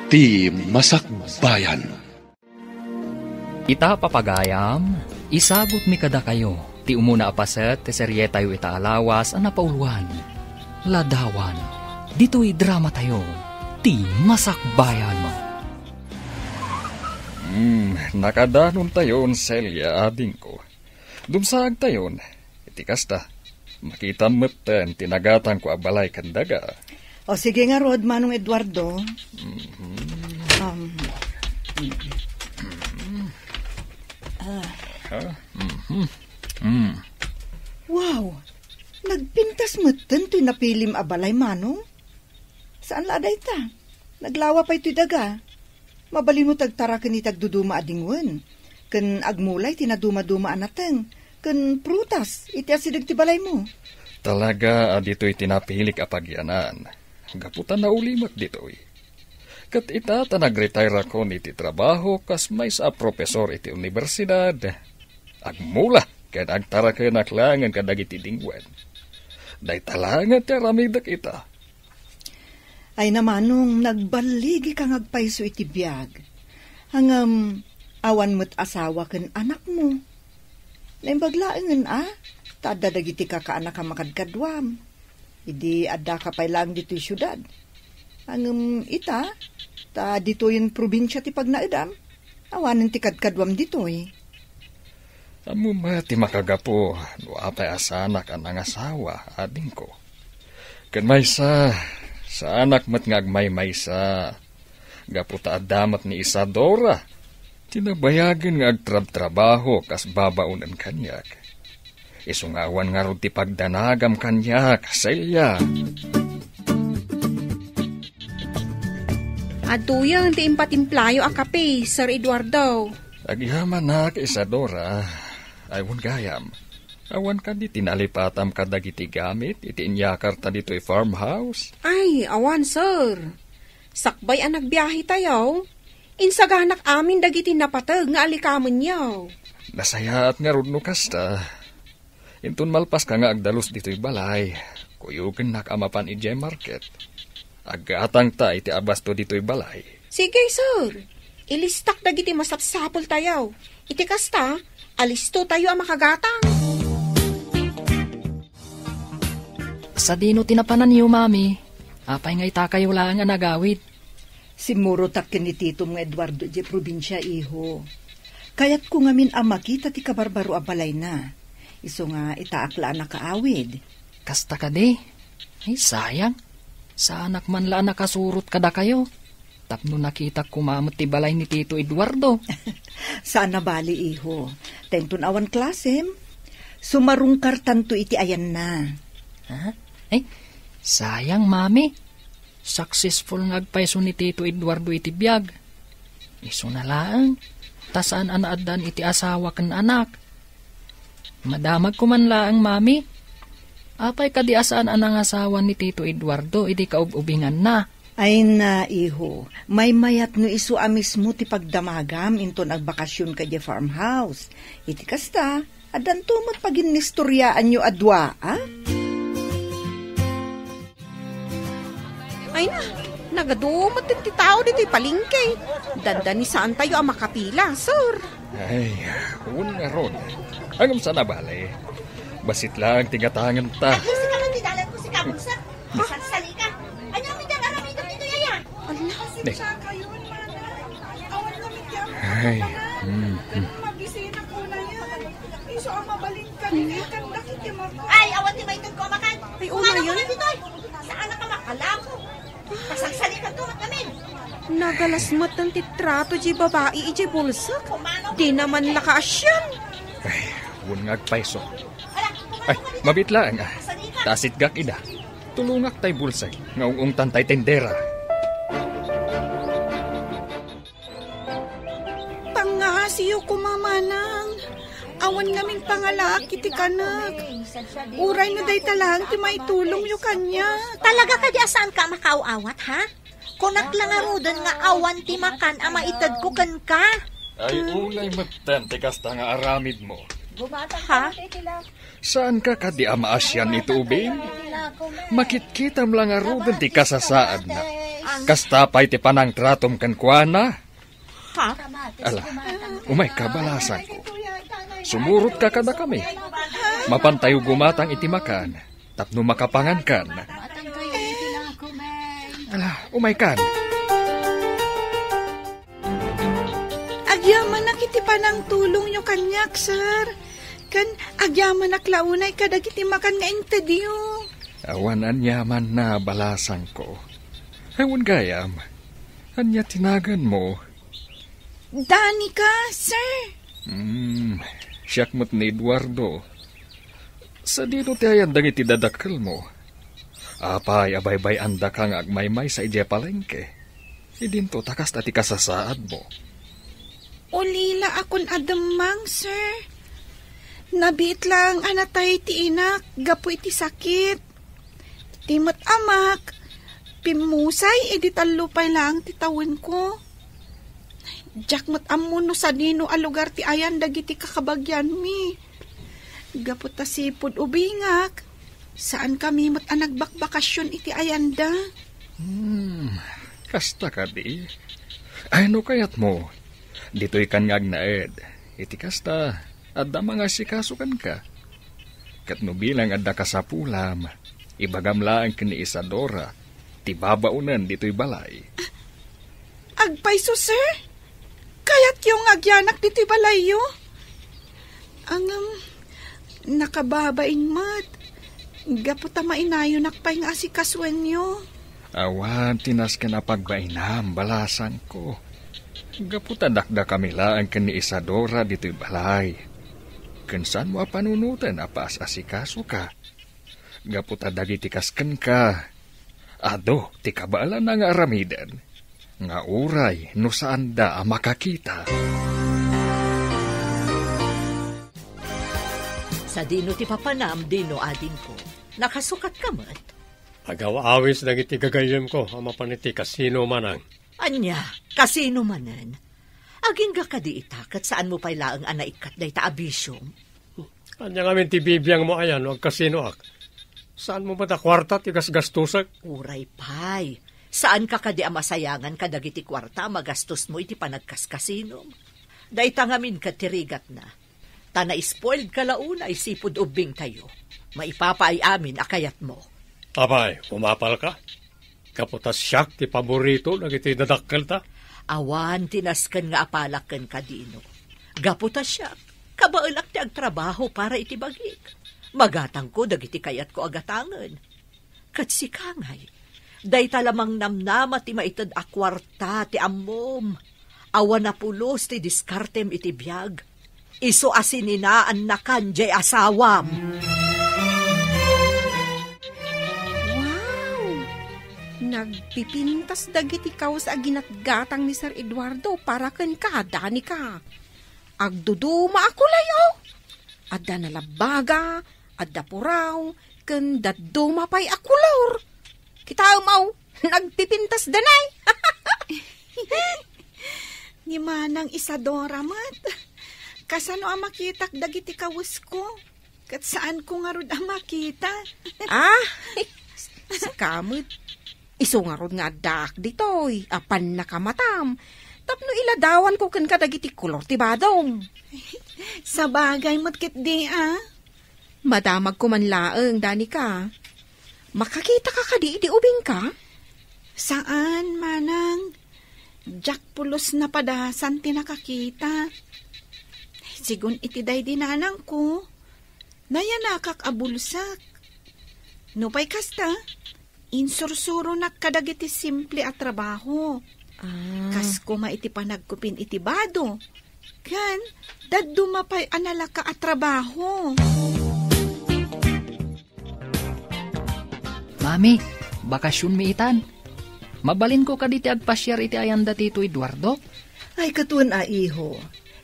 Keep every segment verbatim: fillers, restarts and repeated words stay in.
Ti Masakbayan. Ita, papagayam, isagutmi kadakayo ti umuna a paset ti serietayo ita a lawas a napauluan, Ladawan. Ditoy dramatayo, Ti Masakbayan. Hmm, nakadanontayon, Celia, adingko. Dumsaagtayon. Iti kasta, makitam metten ti nagatangko a balay ken daga. O, sige ngarud, Manong Eduardo. Mhm. Um, ah. Ha? Mhm. Mm. Wow! Nagpintas metten toy napilim a balay, Manong. Saan la a dayta? Naglawa pay toy daga. Mabalinmo ti agtaraken iti agduduma a dingwen, ken agmula iti nadumaduma a nateng ken prutas iti asideg ti balaymo. Talaga a ditoy ti napilik a pagyanan, gapu ta naulimek ditoy. Ket ita ta nagretire-akon iti trabaho kas maysa a profesor iti universidad, agmula ken agtarakenak laengen kadagiti dingwen. Dayta laengen ti aramidek ita. Ay, Manong, nagballigika nga agpayso iti biag. Ngem, awan met asawa ken anakmo. Naimbag laengen a, ta adda dagiti kakaannak a makadkaduam. Idi addaka pay laeng ditoy siudad. Ngem ita, ta ditoyen probinsia ti pagnaedam. Awanen ti kadkaduam ditoy. Ammom met ti makagapu no apay a saanak a nangasawa, adingko. Ken maysa, saanak met nga agmaymaysa. Gapu ta adda met ni Isadora, ti nabayagen nga agtrabtrabaho kas babaonen kaniak. Isu nga awan ngarud ti pagdanagam kaniak, Celia. Adtoyen ti impatimplayo a kape, Sir Eduardo. Agyamanak, Isadora. Ay, wen gayam. Awan kadi ti nalipatam kadagiti gamit iti inyakarta ditoy farmhouse? Ay, awan, sir. Sakbay a nagbiahetayo, insaganak amin dagiti napateg nga alikamenyo. Nasayaat ngarud no kasta. Inton malpaska nga agdalus ditoy balay, kuyogennak a mapan idiay market. Aggatangta iti abasto ditoy balay. Sige, sir. Ilistak dagiti masapsapultayo. Iti kasta, alistotayo a makagatang. Sadino ti napananyo, Mami? Apay nga itakayo laeng a nagawid? Simmurotak ken ni Titom nga Eduardo idiay probinsia, iho. Kayatko ngamin a makita ti kabarbaro a balayna. Isu nga itaak la a nakaawid. Kasta kadi? Ay, sayang. Saanak man la a nakasurot kadakayo. Tapno nakitak koma met ti balay ni Tito Eduardo. Saan a bali, iho. Ta inton awan klasem, sumarungkartanto iti ayanna. Ha? Ay, sayang, Mami. Successful nga agpayso ni Tito Eduardo iti biag. Isuna laeng, ta saan a naaddan iti asawa ken anak. Madamagko man laeng, Mami. Apay kadi a saan a nangasawa ni Tito Eduardo idi kaub-ubinganna? Ay na, iho, maymayat no isu a mismo ti pagdamagam inton agbakasionka idiay farmhouse. Iti kasta, addanto met paginnistoriaanyo a dua, a? Ay na, nagadu met ti tao ditoy palengke. Dandani saantayo a makapila, sir. Ay, wen ngarud. Ngem saan a bale. Bassit laeng ti gatangenta. Ay, sika man ti dalan ko, sika, bulsa. Masarsali ka. Ania mi diay aramidem ditoy aya? Ala. Ne. Ay, hmm, hmm. Ay, awan ti maited ko a makan. Ay, una yan. Saan ka makalako? Pasagsalikan to, met ngamin. Nagalas met ti trato di babai idiay bulsak. Di naman nakaasian. Ay, wen nga agpayso. Ay, mabiit laeng, a. Ta sitgak ida. Tulongak tay bulsek nga ung-ungtan tay tendera. Pangngasiyo koma, manang. Awan ngamin pangalaak iti kanak. Uray no dayta laeng ti maitulongyo kaniak. Talaga kadi a saanka a makaaw-awat, ha? Kunak la ngaruden nga awan ti makan a maitedko kenka. Ay, unay metten ti kasta nga aramidmo. Ha? Saanka kadi a maasian iti ubing? Makitkitam la ngaruden ti kasasaadna. Kasta pay ti panangtratom kenkuana? Ha? Ala, umayka, balasangko. Sumurotka kadakami. Mapantayo gumatang iti makan tapno makapangankan. Ala, umaykan. Agyamanak iti panangtulongyo kaniak, sir. Ken agyamanak la unay kadagiti makan nga intedyo. Awan aniamanna, balasangko. Awan gayam. Ania ti naganmo? Danica, sir. Hmm, siak met ni Eduardo. Sadino ti ayan dagiti dadakkelmo? Apay a baybay-andaka nga agmaymaysa idiay palengke? Idinto ta kasta ti kasasaadmo. Ulila a kun a demmang, sir. Nabiit laeng a natay ti inak gapu iti sakit. Ti met amak, pimmusay idi tallo pay laeng ti tawenko. Diak met ammo no sadino a lugar ti ayan dagiti kakabagianmi. Gapu ta sipud ubingak, saankami met a nagbakbakasyon iti ayanda. Hmm, kasta kadi? Ay, no kayatmo, ditoykan nga agnaed. Iti kasta, adda mangasikaso kenka. Ket no bilang adda kasapulam, ibagam laeng ken ni Isadora ti babaonen ditoy balay. Agpayso, sir? Kayatyo nga agyanak ditoy balayyo? Ngem, nakababain met. Gapu ta mainayonak pay nga asikasoenyo. Awan ti nasken a pagbainam, balasangko. Gapu ta dakdakami laeng ken ni Isadora ditoy balay. Ken saanmo a panunoten a paas-asikasoka. Gapu ta dagiti kas kenka, adu ti kabaelanna nga aramiden, nga uray no saanda a makakita. Sadino ti papanam, Dino, adingko? Nakasukatka met? Agaw-awis dagiti gagayyemko a mapan iti kasino, manang. Ania? Kasino manen? Agingga kadi ita ket saanmo pay laeng a naikkat dayta a bisiom? Ania ngamin ti bibiangmo aya no agkasinoak? Saanmo met a kuarta ti gasgastosek? Uray pay. Saanka kadi a masayangan kadagiti kuarta a magastosmo iti panagkaskasinom? Dayta ngamin ket ti rigatna. Ta na-spoiledka la unay sipud ubbingtayo. Maipapaay amin a kayatmo. Apay, umapalka? Gapu ta siak ti paborito dagiti dadakkelta. Awan ti nasken nga apalak kenka, Dino. Gapu ta siak, kabaelak ti agtrabaho para iti bagik. Magatangko dagiti kayatko a gatangen. Ket sika ngay, dayta la mangnamnama ti maited a kuarta ti ammom. Awan a pulos ti diskartem iti biag. Isu a sininaannakan diay asawam. Wow! Nagpipintas dagiti kawes a ginatgatang ni Sir Eduardo para kenka, Danica. Agduduma a kulay, oh! Adda nalabbaga, adda puraw, ken dadduma pay a kolor. Kitaem, aw, nagpipintas danay. Ni Manang Isadora met. Kasano a makitak dagiti kawesko? Ket saanko ngarud a makita. Ah, sika met. Isu ngarud nga addaak ditoy a pannakamatam tapno iladawanko kenka dagiti kolor ti badom. Sabagay met ketdi a. Madamagko man laeng, Danica. Makakitaka kadi idi ubingka? Saan, manang. Diak pulos napadasan ti nakakita. Sigun iti daydi nanangko, nayanakak a bulsak. Nupay kasta, insursuronak kadagiti simple a trabaho. Ah. Kas koma iti panagkupin iti bado, ken dadduma pay a nalaka a trabaho. Mami, bakasionmi itan. Mabalinko kadi ti agpasiar iti ayanda ti Tito Eduardo? Ay, ket wen a, iho.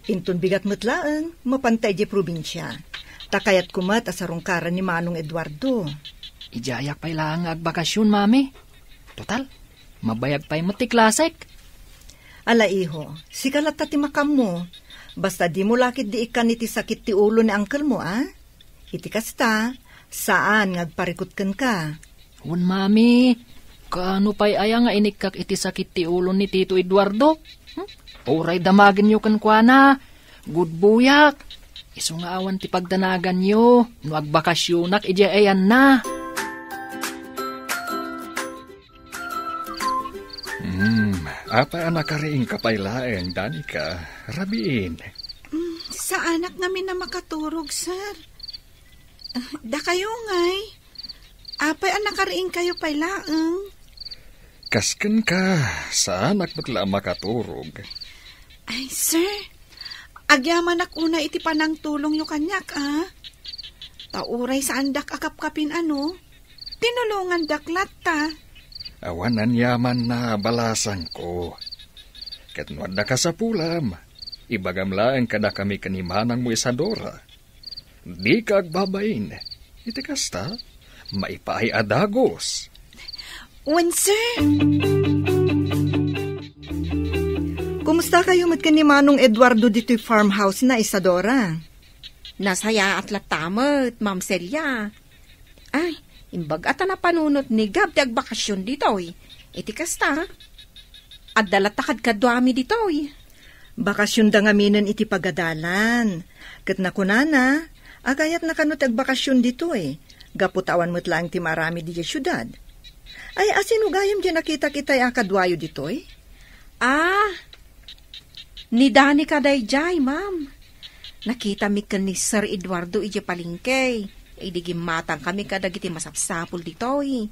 Inton bigat met laeng, mapanta idiay probinsia. Ta kayatko met a sarungkaran ni Manong Eduardo. Idiayak pay laeng nga agbakasion, Mami. Total, mabayag pay met ti klasek. Ala, iho, sika latta ti makaammo. Basta dimo la ketdi ikkan iti sakit ti ulo ni angkelmo, a? Iti kasta, saan nga agparikut kenka. Wen, Mami, Kaano pay aya nga inikkak iti sakit ti ulo ni Tito Eduardo? Hmm? Uray damagenyo kenkuana. Gudbuyak. Isu nga awan ti pagdanaganyo no agbakasyonak idiay ayanna. Hmm, apay a nakariingka pay laeng, Danica? Rabiin. Mm, saanak ngamin a makaturog, sir. Ah, dakayo ngay. Apay a nakariingkayo pay laeng? Kas kenka, saanak met la a makaturog. Ay, sir. Agyamanak unay iti panangtulongyo kaniak, a. Ta uray saandak a kapkapin, ano? Tinulongandak latta. Awan aniaman a balasangko. Ket no adda kasapulam, ibagam laeng kadakami ken ni Manangmo Isadora. Dika agbabain. Iti kasta, maipaay a dagus. Wen, sir. Kumusta kayo met ken ni Manong Eduardo ditoy farmhouse na, Isadora? Nasayaat latta met, Ma'am Celia. Ay, imbag a ta napanunot ni Gab ti agbakasyon ditoy. Iti kasta, adda latta kadkaduami ditoy. Bakasyonda ngaminen iti pagadalan. Ket nakunana, agayatna kano ti agbakasyon ditoy. Gapu ta awan met laeng ti maaramid idiay siudad. Ay, asino gayam diay nakitak itay a kaduayo ditoy? Ah, ni Danica daydiay, ma'am. Nakitami ken ni Sir Eduardo idiay palengke. Idi gimmatangkami kadagiti masapsapul ditoy.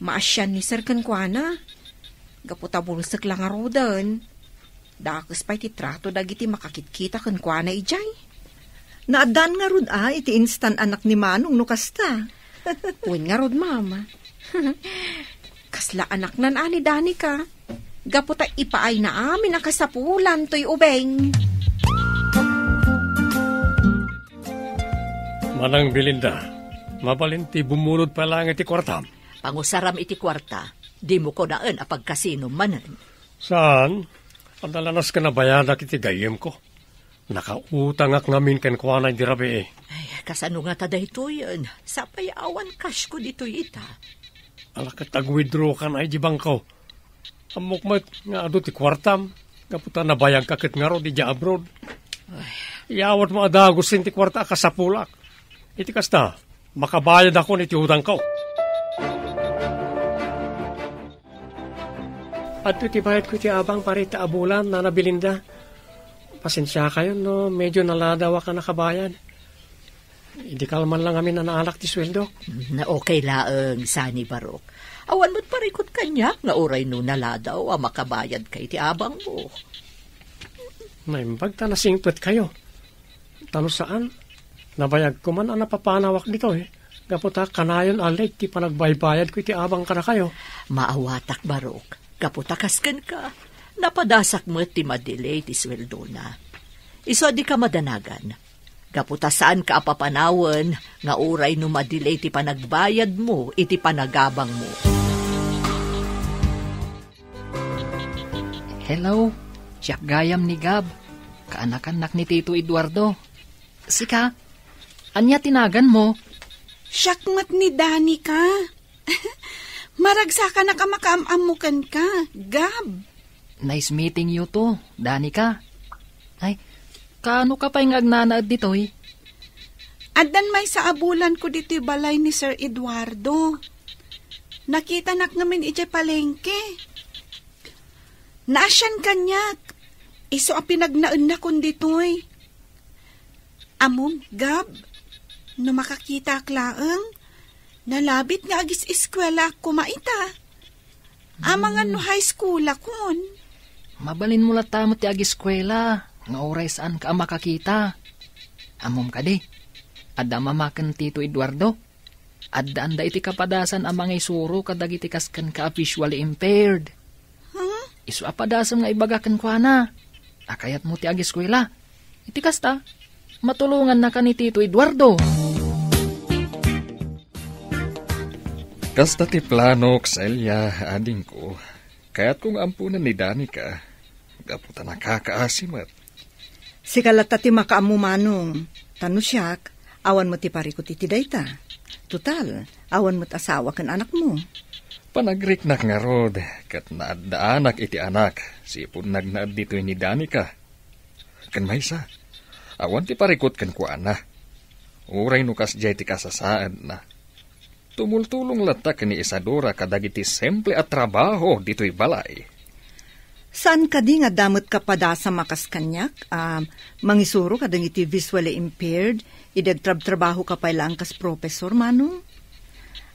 Maasian ni Sir kenkuana. Gapu ta bulsek la ngaruden. Dakes pay ti trato dagiti makakitkita kenkuana idiay. Naaddaan ngarud a iti instant anak ni Manong no kasta. Wen ngarud, ma'am. Kasla anaknan a ni Danica. Gapu ta ipaayna amin a kasapulan toy ubing. Manang Belinda, mabalin ti bumulod pay laeng iti kuartam. Pangusaram iti kuarta, dimo kunaen a pagkasinom manen. Saan? Adda lanas ken nabayadak iti gayyemko. Nakautangak ngamin kenkuana idi rabii. Ay, kasano ngata daytoyen? Sapay awan cashko ditoy ita. Ala ket ag-withdraw kan ay di bangko. Ammok met nga adu ti kuartam, gapu ta nabayagka ket ngarud idiay abroad. Ay. Iyawatmo a dagusen ti kuarta a kasapulak. Iti kasta, makabayadakon iti utangko. Adto ti bayadko iti abang para ita a bulan, Nana Belinda. Pasensiakayon no medyo naladawak a nakabayad. Idi kalman lang amin a naalak ti sueldok. Na okay laeng, sani Barok. Awan met parikut kaniak nga uray no naladaw a makabayadka iti abangmo. Naimbag ta nasingpetkayo. Ta no saan, nabayagko man a napapanawak ditoy, gapu ta kanayon a late ti panagbaybayadko iti abang kadakayo. Maawatak, Barok, gapu ta kas kenka, napadasak met ti madelay ti sueldona. Isu a dika madanagan, gapu ta saanka a papanawen nga uray no madelay ti panagbayadmo iti panagabangmo. Hello, siak gayam ni Gab. Kaanakannak ni Tito Eduardo. Sika, ania ti naganmo? Siak met ni Danica. Maragsakanak a makaam-ammo kenka, Gab. Nice meeting you too, Danica. Ay, kaano ka pay nga agnanaed ditoy? Addan maysa a bulanko ditoy balay ni Sir Eduardo. Nakitanak ngamin idiay palengke. Naasian kaniak. Isu a pinagnaennakon ditoy. Ammom, Gab, no makakitak laeng, nalabit nga agis-eskuelaak koma ita. Amangan no high school akon. Mabalinmo latta met ti agiskuela nga uray saanka a makakita. Ammom kadi, adda mama ken Tito Eduardo. Addaan da iti kapadasan a mangisuro kadagiti kas kenka a visually impaired. Huh? Isu a padasem nga ibaga kenkuana a kayatmo ti agiskuela. Iti kasta, matulongannaka ni Tito Eduardo. Kasta ti planok, Celia, adingko. Kayatko nga amponen ni Danica, gapu ta nakakaasi met. Sika latta ti makaammo, Manong. Ta no siak, awan met ti parikut iti dayta. Total, awan met asawa ken anakmo. Panagriknak ngarud ket naaddaanak iti anak, sipud nagnaed ditoy ni Danica. Ken maysa, awan ti parikut kenkuana. Uray no kasdiay ti kasasaadna. Tumultulong latta ken ni Isadora kadagiti simple a trabaho ditoy balay. Saan kadi nga adda met kapadasam a kas kaniak a mangisuro kadagiti visually impaired idi agtrabtrabahoka pay laeng kas professor, Manong?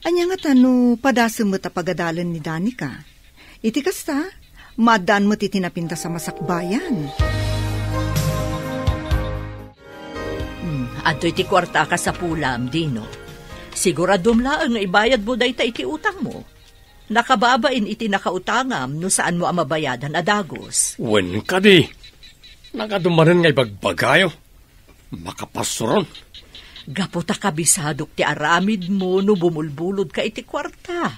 Ania ngata no padasem met a pagadalen ni Danica? Iti kasta, maaddaan met iti napintas a masakbayan. Hmm, adtoy ti kuarta a kasapulam, Dino. Siguraduam laeng nga ibayadmo dayta iti utangmo. Nakababain iti nakautangam no saanmo a mabayadan a dagus. Wen kadi, nagadu manen nga ibagbagayo. Makapasuron. Gapu ta kabisadok ti aramidmo no bumulbulodka iti kuarta.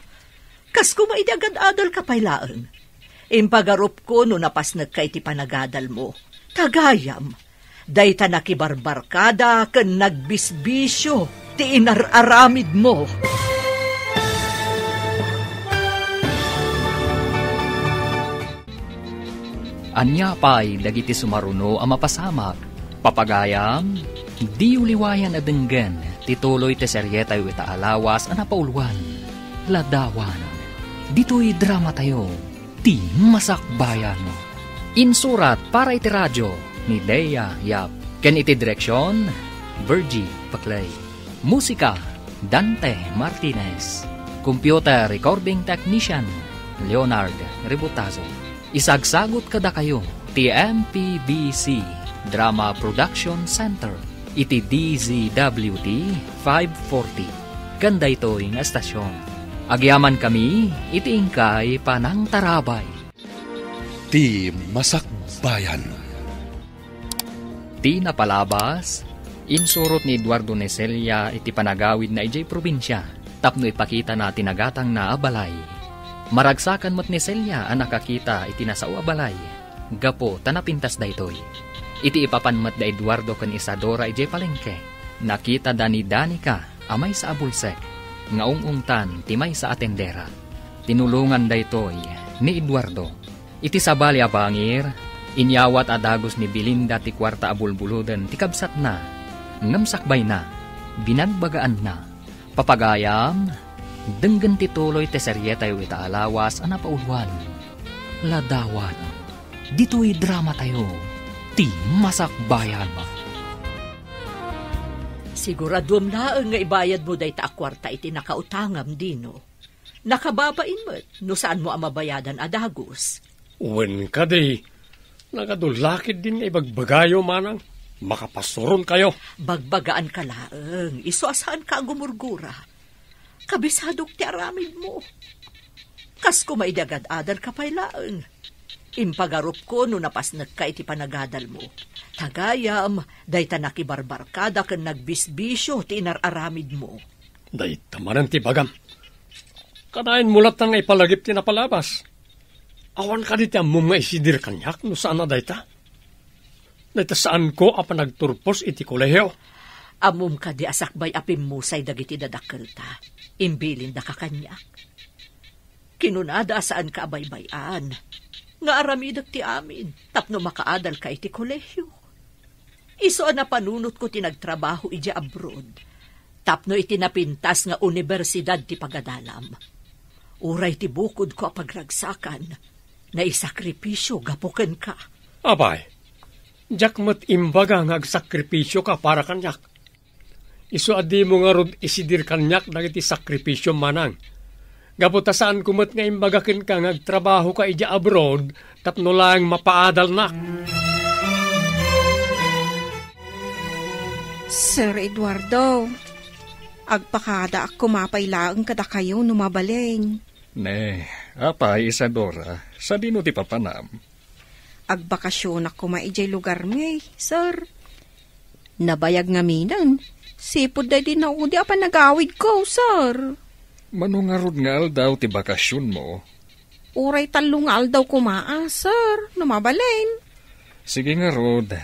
Kas koma idi agad-adalka pay laeng. Impagarupko no napasnekka iti panagadalmo. Tagayam, dayta nakibarbarkada ken nagbisbisio ti inar-aramidmo. Ania pay dagiti sumaruno a mapasamak? Papagayam, diyo liwayan a denggen ti tuloy ti serietayo ita a lawas a napauluan, Ladawan. Ditoy dramatayo, Ti Masakbayan. Insurat para iti radio ni Dea Yap. Ken iti direksion, Virgie Paclay. Musika, Dante Martinez. Computer recording technician, Leonard Ributazo. Isagsagut kadakayo ti M P B C Drama Production Center iti D Z W T five forty. Ken daytoy nga estasion, agyamankami iti inkay panangtarabay. Ti Masakbayan. Ti napalabas, insurot ni Eduardo ni Celia iti panagawidna idiay probinsia tapno ipakitana ti nagatangna a balay. Maragsakan met ni Celia a nakakita iti nasao a balay gapu ta napintas daytoy. Iti ipapan met da Eduardo ken Isadora idiay palengke, nakitada ni Danica a maysa a bulsek nga ung-ungtan ti maysa a tendera. Tinulongan daytoy ni Eduardo. Iti sabali a bangir, inyawat a dagus ni Belinda ti kuarta a bulbuloden ti kabsatna, ngem sakbayna, binagbagaanna. Papagayam, denggen ti tuloy ti serietayo ita a lawas a napauluan, Ladawan. Ditoy dramatayo, Ti Masakbayan. Siguraduem laeng nga ibayadmo dayta a kuarta iti nakautangam, Dino. Nakababain met no saanmo a mabayadan a dagus. Wen kadi, nagadu la ketdin nga ibagbagayo, manang, makapasuronkayo. Bagbagaanka laeng, isu a saanka a gumurgura. Kabisadok ti aramidmo. Kas koma idi agad-adarka pay laeng. Impagarupko no napasnekka iti panagadalmo. Tagayam, dayta nakibarbarkada ken nagbisbisio ti inar-aramidmo. Dayta manen ti ibagam. Kanayon mo latta nga ipalagip ti napalabas. Awan kadi ti ammom nga isidir kaniak no saan a dayta? Dayta saanko a panagturpos iti kolehio. Ammom kadi a sakbay a pimmusay dagiti dadakkelta, imbilindaka kaniak. Kinunada a saanka a baybay-an, nga aramidek ti amin tapno makaadalka iti kolehio. Isu a napanunotko ti nagtrabaho idiay abroad, tapno iti napintas nga universidad ti pagadalam. Uray ti bukodko a pagragsakan, naisakripisio gapu kenka. Apay, diak met imbaga nga agsakripisioka para kaniak. Isu a dimo ngarud isidir kaniak dagiti sakripisiom, manang. Gapu ta saanko met nga imbaga kenka nga agtrabahoka idiay abroad tapno laeng mapaadalnak. Sir Eduardo, agpakadaak koma pay laeng kadakayo no mabalin. Ne, apay, Isadora, sadino ti papanam? Agbakasionak koma idiay lugarmi, sir. Nabayag ngaminen, sipud daydi naudi a panagawidko, sir. Mano ngarud nga aldaw ti bakasionmo? Uray tallo nga aldaw koma a, sir, no mabalin. Sige ngarud,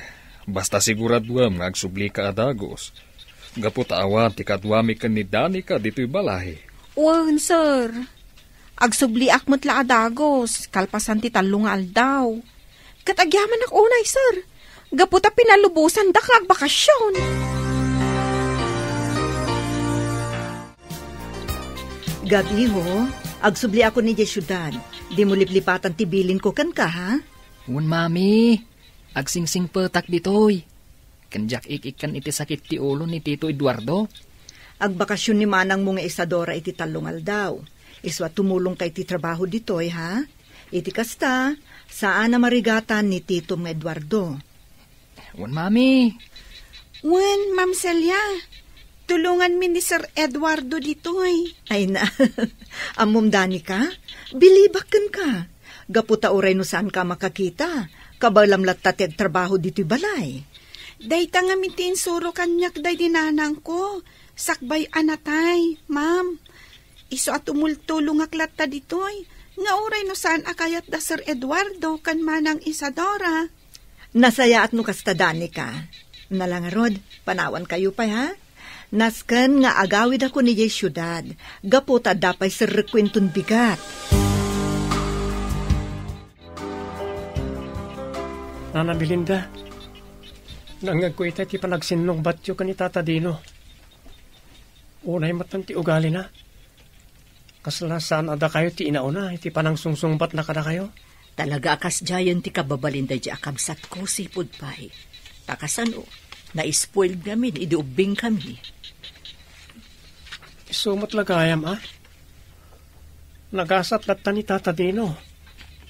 basta siguraduem nga agsublika a dagus. Gapu ta awan ti kaduami ken ni Danica ditoy balay. Wen, sir. Agsubliak met la a dagus, kalpasan ti tallo nga aldaw. Ket agyamanak unay, sir. Gapu ta pinalubosandaka agbakasyon. Gabiho, agsubliakon idiay siudad. Dimo liplipatan ti bilinko kenka, ha? Wen, mami. Agsingsingpetak ditoy. Ken diak ik-ikkan iti sakit ti ulo ni Tito Eduardo. Agbakasyon ni manangmo nga Isadora iti tallo nga aldaw. Isu a tumulongka iti trabaho ditoy, ha? Iti kasta, saan a marigatan ni Titom nga Eduardo. Wen, mami. Wen, Ma'am Celia, tulonganmi ni Sir Eduardo ditoy. Ay na, ammom, Danica? Bilibak kenka. Gapu ta uray no saanka a makakita, kabaelam latta ti agtrabaho ditoy balay. Dayta ngamin ti insuro kaniak daydi nanangko, sakbay a natay, ma'am. Isu a tumultulongak latta ditoy, nga uray no saan a kayat da Sir Eduardo ken Manang Isadora. Nasayaat no kasta, Danica. Nala ngarud, panawankayo pay, ha? Nasken nga agawidakon idiay siudad, gapu ta adda pay serrekuenton bigat. Nana Belinda, nangngegko itay ti panagsinnungbatyo ken ni Tata Dino. Unay met ti ugalina. Kasla saan a dakayo ti inauna iti panangsungsungbatna kadakayo? Talaga a kasdiayen ti kababalin daydi a kabsatko, sipud pay. Ta kasano, na-spoiled ngamin idi ubbingkami. Isu met la gayam, a? Nagasat latta ni Tata Dino.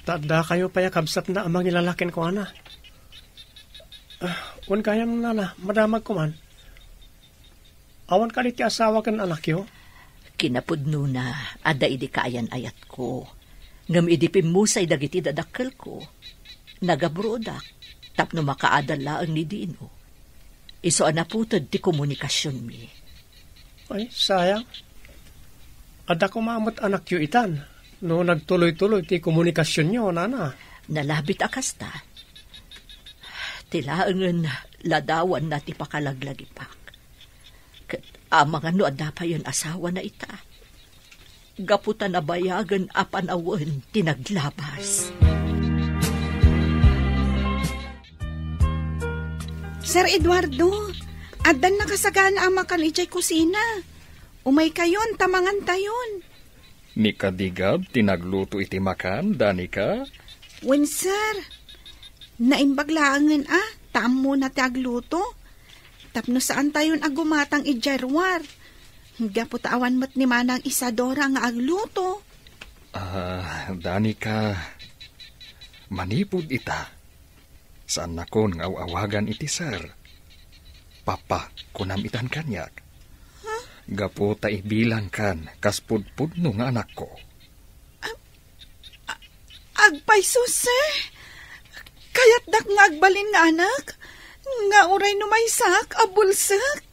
Ta addakayo pay a kabsatna a mangilala kenkuana. Ah, wen gayam, nana, madamagko man. Awan kadi ti asawa ken anakyo? Kinapudnona, adda idi kaayan-ayatko. Ngem idi pimmusay dagiti dadakkelko, nagabrodak tapno makaadal laeng ni Dino. Isu a naputed ti komunikasionmi. Ay, sayang. Adda koma met anakyo itan, no nagtuloy-tuloy ti komunikasionyo, nana. Nalabit a kasta. Ti laengen ladawanna ti pakalaglagipak. Ket amangan no adda payen asawana ita. Gapu ta nabayagen a panawen ti naglabas. Sir Eduardo, addan nakasagana a makan idiay kusina. Umaykayon ta mangantayon. Ni Kadigab ti nagluto iti makan, Danica? Wen, sir. Naimbag laengen a, ta ammona ti agluto. Tapno saantayon a gumatang idiay ruar. Gapu ta awan met ni Manang Isadora nga agluto. Ah, Danica, manipud ita, saannakon nga aw-awagan iti sir. Papa, kunam itan kaniak. Huh? Gapu ta ibilangkan kas pudpudno nga anakko. A-, agpayso, sir. Kayatdak nga agbalin nga anak, nga uray no maysak a bulsek.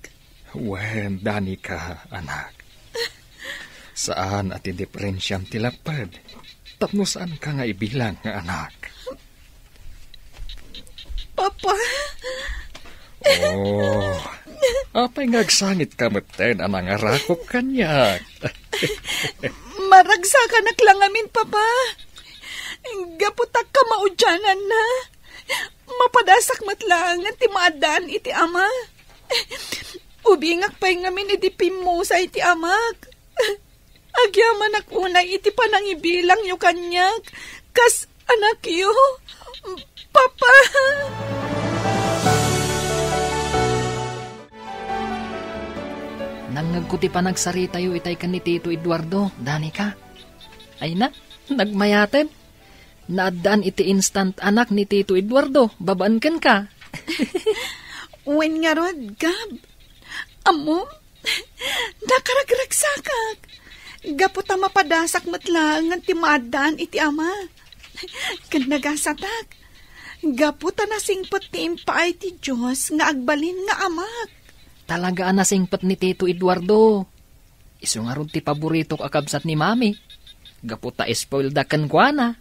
Wen, Danica, anak. Saan a ti diferensiam ti lapped, tapno saanka nga ibilang nga anak. Papa. Oh, apay nga agsangitka metten a nangarakok kaniak? Maragsakanak la ngamin, Papa. Gapu ta kamaudiananna, mapadasak met laengen ti maaddaan iti ama. Ubingak pay ngamin idi pimmusay ti amak. Agyamanak unay iti panangibilangyo kaniak kas anakyo, Papa. Nangngegko ti panagsaritayo itay ken ni Tito Eduardo, Danica. Ay na, nagmayaten. Naaddaan iti instant anak ni Tito Eduardo, babaen kenka. Wen ngarud, Gab. Ammom, nakaragragsakak. Gapu ta mapadasak met laengen ti maaddaan iti ama. Ken nagasatak. Gapu ta nasingpet ti impaay ti Dios nga agbalin nga amak. Talaga a nasingpet ni Tito Eduardo. Isu ngarud ti paboritok a kabsat ni Mami. Gapu ta spoiled a kenkuana.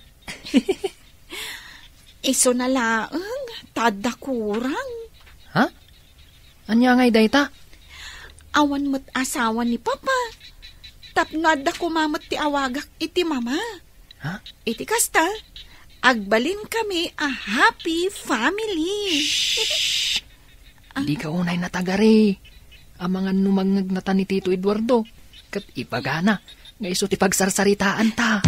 Isuna laeng, ta adda kurang. Ha? Ania ngay dayta? Awan met asawa ni Papa. tapno adda koma met ti awagak iti mama. Ha? Iti kasta, agbalinkami a happy family. Shh! Ah. Dika unay natagari. Amangan no mangngegnatan ni Tito Eduardo, ket ibagana nga isu ti pagsarsaritaanta.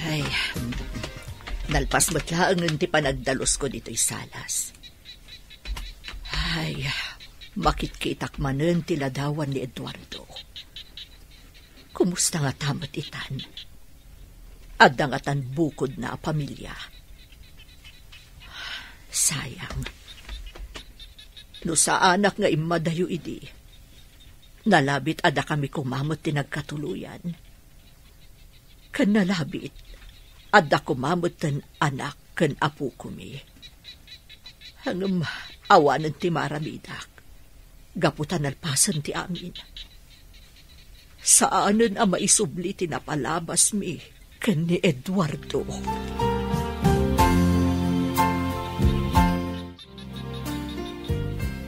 Ay, nalpas met laengen ti panagdalusko ditoy salas. Ay, makitkitak manen ti ladawan ni Eduardo. Kumusta ngata met itan? Adda ngatan bukodna a pamilia? Sayang. No saanak nga immadayo idi, nalabit a dakami koma met ti nagkatuloyan. Ken nalabit, adda koma metten anak ken apokomi. Ngem awanen ti maaramidak, gapu ta nalpasen ti amin. Saanen a maisubli ti napalabasmi ken ni Eduardo.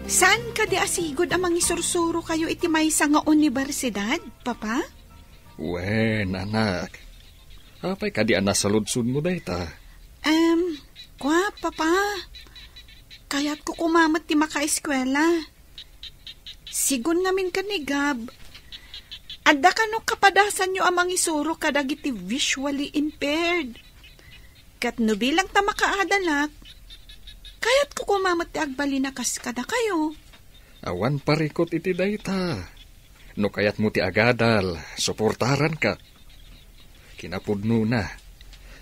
Saan kadi a sigud a mangisursurokayo iti maysa nga universidad, Papa? Wen, anak. Apay kadi a nasaludsodmo dayta? Em, kua, Papa. Kayatko koma met ti makaeskuela. Sigun ngamin ken ni Gab, adda kano kapadasanyo a mangisuro kadagiti visually impaired. Ket no bilang ta makaadalak, kayatko koma met ti agbalin a kas kadakayo. Awan parikut iti dayta. No kayatmo ti agadal, suportaranka. Kinapudnona,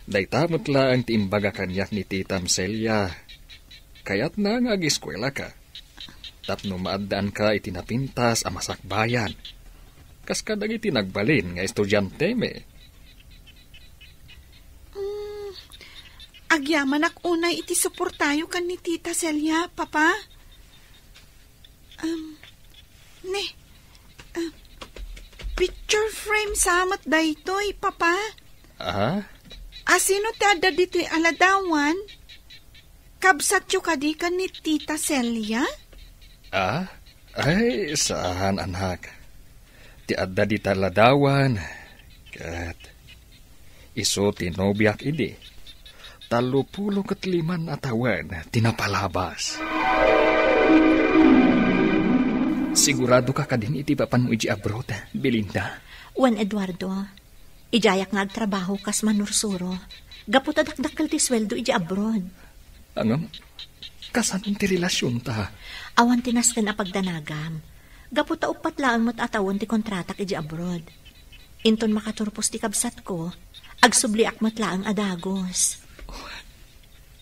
dayta met laeng ti imbaga kaniak ni Titam Celia. Kayatna nga ageskuelaka tapno maaddaanka iti napintas a masakbayan, kas kadagiti nagbalin nga estudiantemi. Mm, agyamanak unay iti suportayo ken ni Tita Celia, Papa. Um, ne, ah, picture frame sa met daytoy, Papa. Ah? Asino ti adda ditoy a ladawan? Kabsatyo kadi ken ni Tita Celia? Ah? Ay, saan, anak. Ti adda dita ladawan, ket isu ti nobiak idi. Tallopulo ket liman a tawen ti napalabas. Siguradoka kadin iti papanmo iti abroad, Belinda? Wen, Eduardo. Idiayak nga agtrabaho kas manursuro, gapu ta dakdakkel ti sueldo iti abroad. Ngem, kasano ti relasionta? Awan ti nasken a pagdanagam, gapu ta uppat laeng met a tawen ti kontratak iti abroad. Inton makaturpos ti kabsatko, agsubliak met laeng a dagus.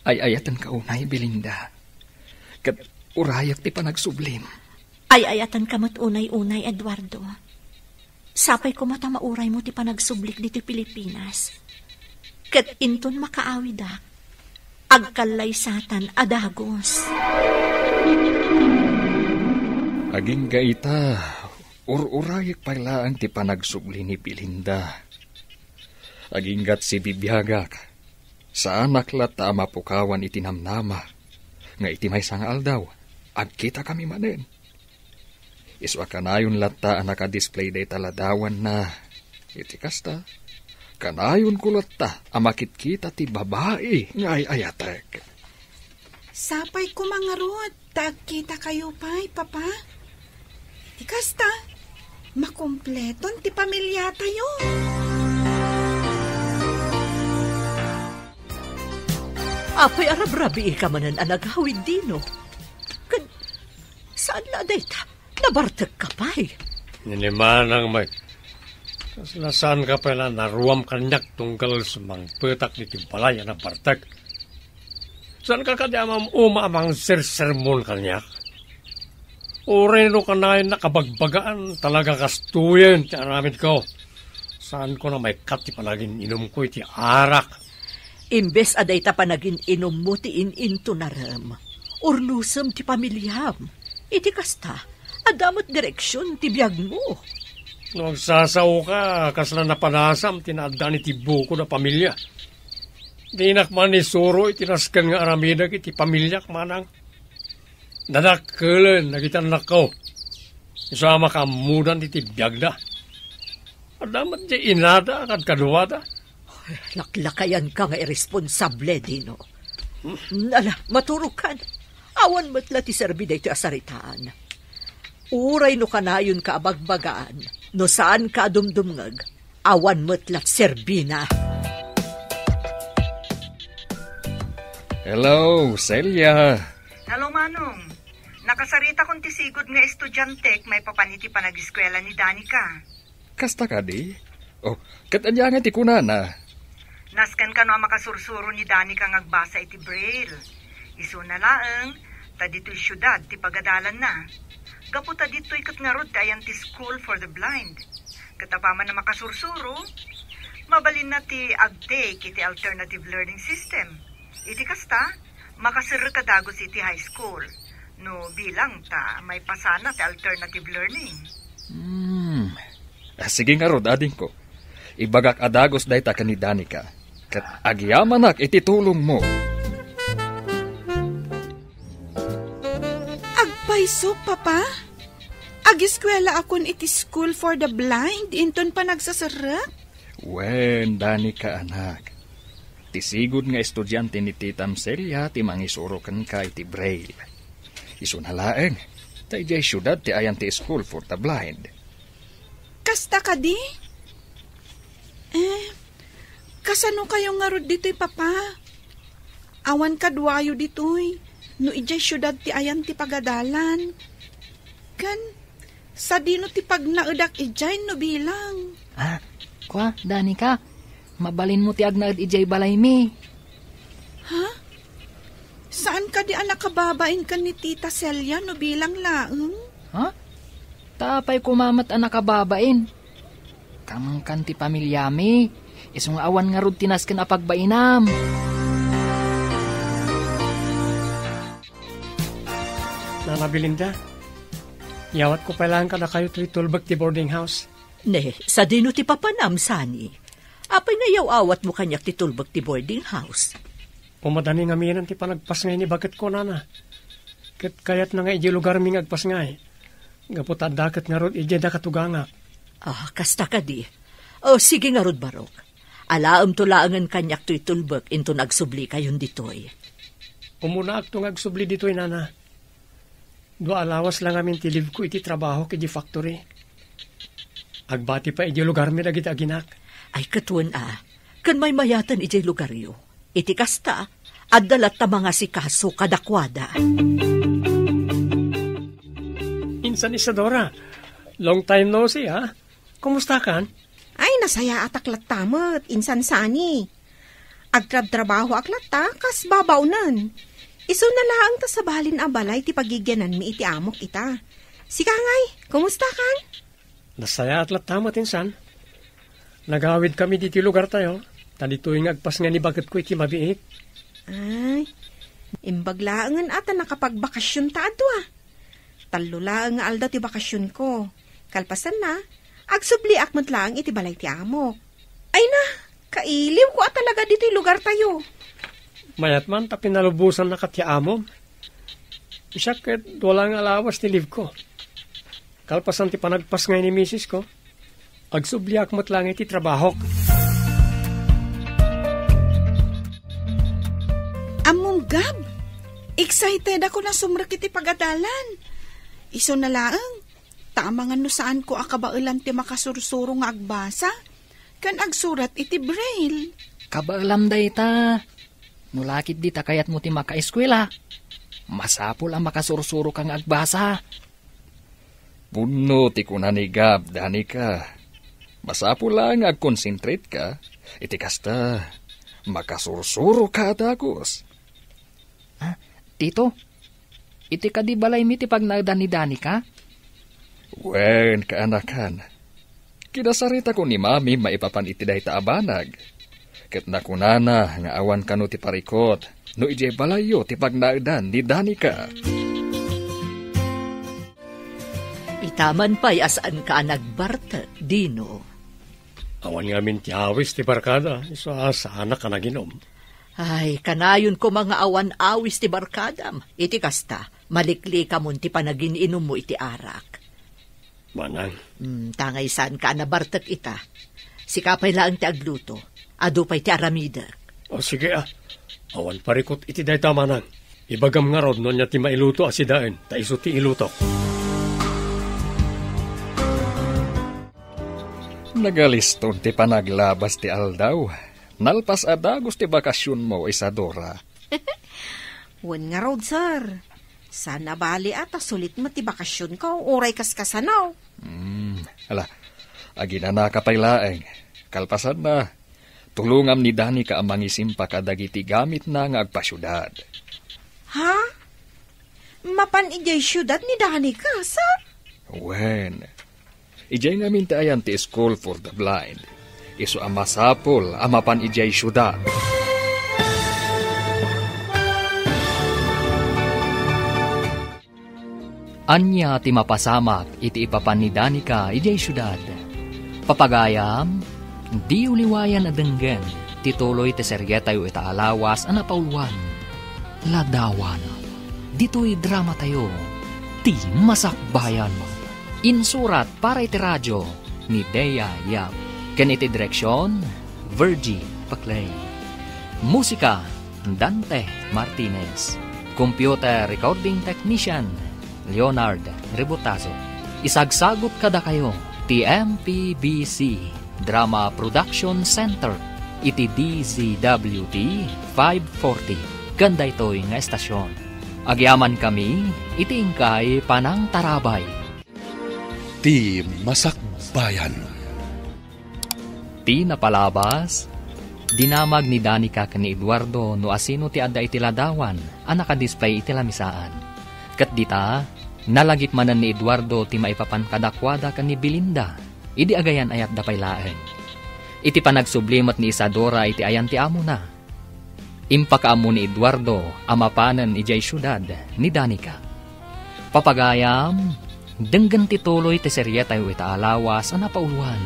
Ay-ayatenka unay, Belinda. Ket urayek ti panagsublim. Ay-ayatenka met unay-unay, Eduardo. Sapay koma ta mauraymo ti panagsublik ditoy Pilipinas. Ket inton makaawidak, agkallaysatan a dagus. Agingga ita, ur-urayek pay laeng ti panagsubli ni Belinda. Aginggat sibibiagak, saanak latta a mapukawan iti namnama nga iti maysa nga aldaw, agkitakami manen. Isu a kanayon latta a nakadisplay dayta ladawanna. Iti kasta, kanayonko latta a makitkita ti babai nga ay-ayatek. Sapay koma ngarud ta agkitakayo pay, Papa. Iti kasta, makumpleton ti pamiliatayo. Apay a rabrabiika manen a nagawid dino? Ken saan la dayta? Nabartekka pay? Ni Manang met. Kasla saanka pay la naruam kaniak tunggal sumangpetak iti balay a nabartek? Saanka kadi a mam-uma a mangsersermon kaniak? Uray no kanayon a kabagbagaan, talaga kastoyen ti aramidko. Saanko a maikkat ti panagin-inumko iti arak. Imbes a dayta panagin-inummo ti in-intunarem, urnosem ti pamiliam. Iti kasta, adda met direksion ti biagmo. No agsasaoka, kasla napadasam ti naaddaan iti bukod a pamilia. Dinak manen isuro iti nasken nga aramidek iti pamiliak, Manang. Dadakkelen dagiti annakko. Isu a makaammodan iti biagda. Adda met diay inada a kadkaduada. Ay, laklakayanka nga irresponsable, Dino. Ala, maturogkan. Awan met la ti serbi daytoy a saritaan. Uray no kanayonka a bagbagaan, no saanka a dumdumngeg, awan met la ti serbina. Hello, Celia. Hello, Manong. Nakasaritakon ti sigud nga estudiantek maipapan iti panag-eskuela ni Danica. Kasta kadi? Oh, ket ania ngay ti kunana? Nasken kano a makasursuro ni Danica nga agbasa iti Braille. Isuna laeng, ta ditoy siudad ti pagadalanna. Gapu ta ditoy ket ngarud ti ayan ti School for the Blind. Ket apaman a makasursuro, mabalinna ti agtake iti alternative learning system. Iti kasta, makaserrek a dagus iti high school no bilang ta maipasana ti alternative learning. Hmm. Ah, sige ngarud, adingko. Ibagak a dagus dayta ken ni Danica. Ket agyamanak iti tulongmo. Agpayso, Papa? Ageskuelaakon iti School for the Blind inton panagsaserrek? Wen, Danica, anak. Ti sigud nga estudiante ni Titam Celia ti mangisuro kenka iti Braille. Isuna laeng, ta idiay siudad ti ayan ti School for the Blind. Kasta kadi? Eh, kasano kayo ngarud ditoy, Papa? Awan kaduayo ditoy, no idiay siudad ti ayan ti pagadalan. Ken, sadino ti pagnaedak idiay no bilang? Ah, kua, Danica, mabalinmo ti agnaed idiay balaymi. Ha? Saan kadi a nakababain ken ni Tita Celia no bilang laeng? Ha? Ta apay koma met a nakababain? Kamangkan ti pamiliami, isu nga awan ngarud ti nasken a pagbainam. Nana Belinda, iyawatko pay laeng kadakayo toy tulbek ti boarding house. Ne, sadino ti papanam, Sani? Apay nga iyaw-awatmo kaniak ti tulbek ti boarding house? Pumadani ngamin ti panagpasngay ni baketko, Nana. Ket kayatna nga idiay lugarmi nga agpasngay. Gapu ta adda ket ngarud idiay dakatugangak. Ah, kasta kadi. O, sige ngarud, Barok. Alaemto laengen kaniak toy tulbek inton agsublikayon ditoy. Umunaakto nga agsubli ditoy, Nana. Dua a lawas la ngamin ti leave ko iti trabahok iti factory. Agbati pay idiay lugarmi dagiti aginak. Ay, ket wen a, ken maymayaten idiay lugaryo. Iti kasta, adda latta mangasikaso kadakuada. Insan Isadora, long time no see, ha? Kumustakan? Ay, nasayaatak latta met, insan Sani. Agtrabtrabahoak latta kas babaonen. Isuna laeng ta sabalin a balay ti pagigiananmi iti amok ita. Sika ngay, kumustakan? Nasayaat latta met, insan. Nagawid kami ditoy lugartayo, ta ditoy nga agpasngay ni baketko iti mabiit. Ay, imbag laengen a ta nakapagbakasionta a dua. Tallo laeng nga aldaw ti bakasionko. Kalpasanna, agsubliak met laeng iti balay ti amok. Ay na, kailiwko a talaga ditoy lugartayo. Mayat man ta pinalubosannaka ti amom. Siak ket dua la nga lawas ti leave ko. Kalpasan ti panagpasngay ni misis ko, agsubliak met laeng iti trabahok. Ammom, Gab, excited ako a sumrek iti pagadalan. Isuna laeng, ta amangan no saanko a kabaelan ti makasursuro nga agbasa ken agsurat iti Braille. Kabaelam dayta. No la ketdi ta kayatmo ti makaeskuela, masapul a makasursuroka nga agbasa. Pudno ti kuna ni Gab, Danica. Masapul la nga agkonsentrate ka. Iti kasta, makasursuroka a dagus. Ah, Tito, iti kadi balaymi ti pagnaedan ni Danica? Wen, kaanakan. Kinasaritakon ni Mami maipapan iti dayta a banag. Ket nakunana nga awan kano ti parikut no idiay balayyo ti pagnaedan ni Danica. Itaman pay a saanka a nagbartek, Dino. Awan ngamin ti awis ti barkada, isu a saanak a naginom. Ay, kanayon koma nga awan awis ti barkadam. Iti kasta, maliklikamon ti panagin-inummo iti arak. Manang. Hmm, tangay saanka a nabartek ita. Sika pay laeng ti agluto. Adu pay ti aramidek. O, sige, a. Awan parikut iti dayta, Manang. Ibagam ngarud no ania ti mailuto a sidaen, ta isu ti ilutok. Nagaliston ti panaglabas ti aldaw. Nalpas a dagus ti bakasionmo, Isadora. Wen ngarud, sir. Saan a bali a ta sulit met ti bakasionko, uray kaskasano. Hmm, ala, aginanaka pay laeng. Kalpasanna, tulongam ni Danica a mangisimpa kadagiti gamitna nga agpasiudad. Ha? Mapan idiay siudad ni Danica, sir? Wen, idiay ngamin ti ayan ti School for the Blind. Isu a masapul a mapan idiay siudad. Ania ti mapasamak iti ipapan ni Danica idiay siudad? Papagayam, diyo liwayan a denggen ti tuloy ti serietayo ita a lawas a napauluan, Ladawan. Ditoy dramatayo, ti Masakbayan. Insurat para iti radio ni Dea Yap. Ken iti direksion, Virgie Paclay. Musika, Dante Martinez. Computer recording technician, Leonard Rebotazo. Isagsagut kadakayo ti M P B C Drama Production Center iti D Z W T five forty ken daytoy nga estasion. Agyamankami iti inkay panangtarabay. Ti Masakbayan. Ti napalabas, dinamag ni Danica ken ni Eduardo no asino ti adda iti ladawan a nakadisplay iti lamisaan. Ket dita, nalagip manen ni Eduardo ti maipapan kadakuada ken ni Belinda idi agayan-ayatda pay laeng. Iti panagsubli met ni Isadora iti ayan ti amona, impakaammo ni Eduardo a mapanen idiay siudad ni Danica. Papagayam, denggen ti tuloy ti serietayo ita a lawas a napauluan,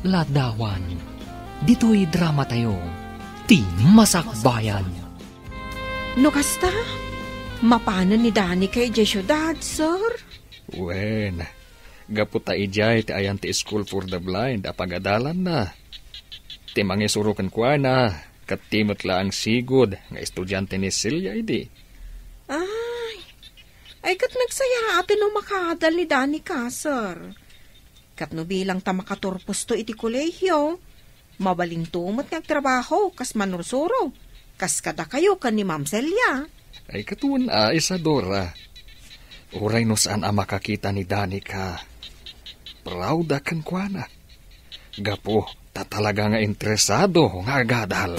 Ladawan. Ditoy dramatayo, ti Masakbayan. No kasta, mapanen ni Danica idiay siudad, sir? Wen, gapu ta idiay ti ayan ti School for the Blind a pagadalanna. Ti mangisuro kenkuana, ket ti met laeng sigud nga estudiante ni Celia idi. Ay, ay, ket nagsayaaten no makadal ni Danica, sir. Ket no bilang ta makaturposto iti kolehio, mabalinto met nga agtrabaho kas manursuro, kas kadakayo ken ni Ma'am Celia. Ay, ket wen a, Isadora. Uray no saan a makakita ni Danica, proud a kenkuana. Gapu ta talaga nga interesado nga agadal.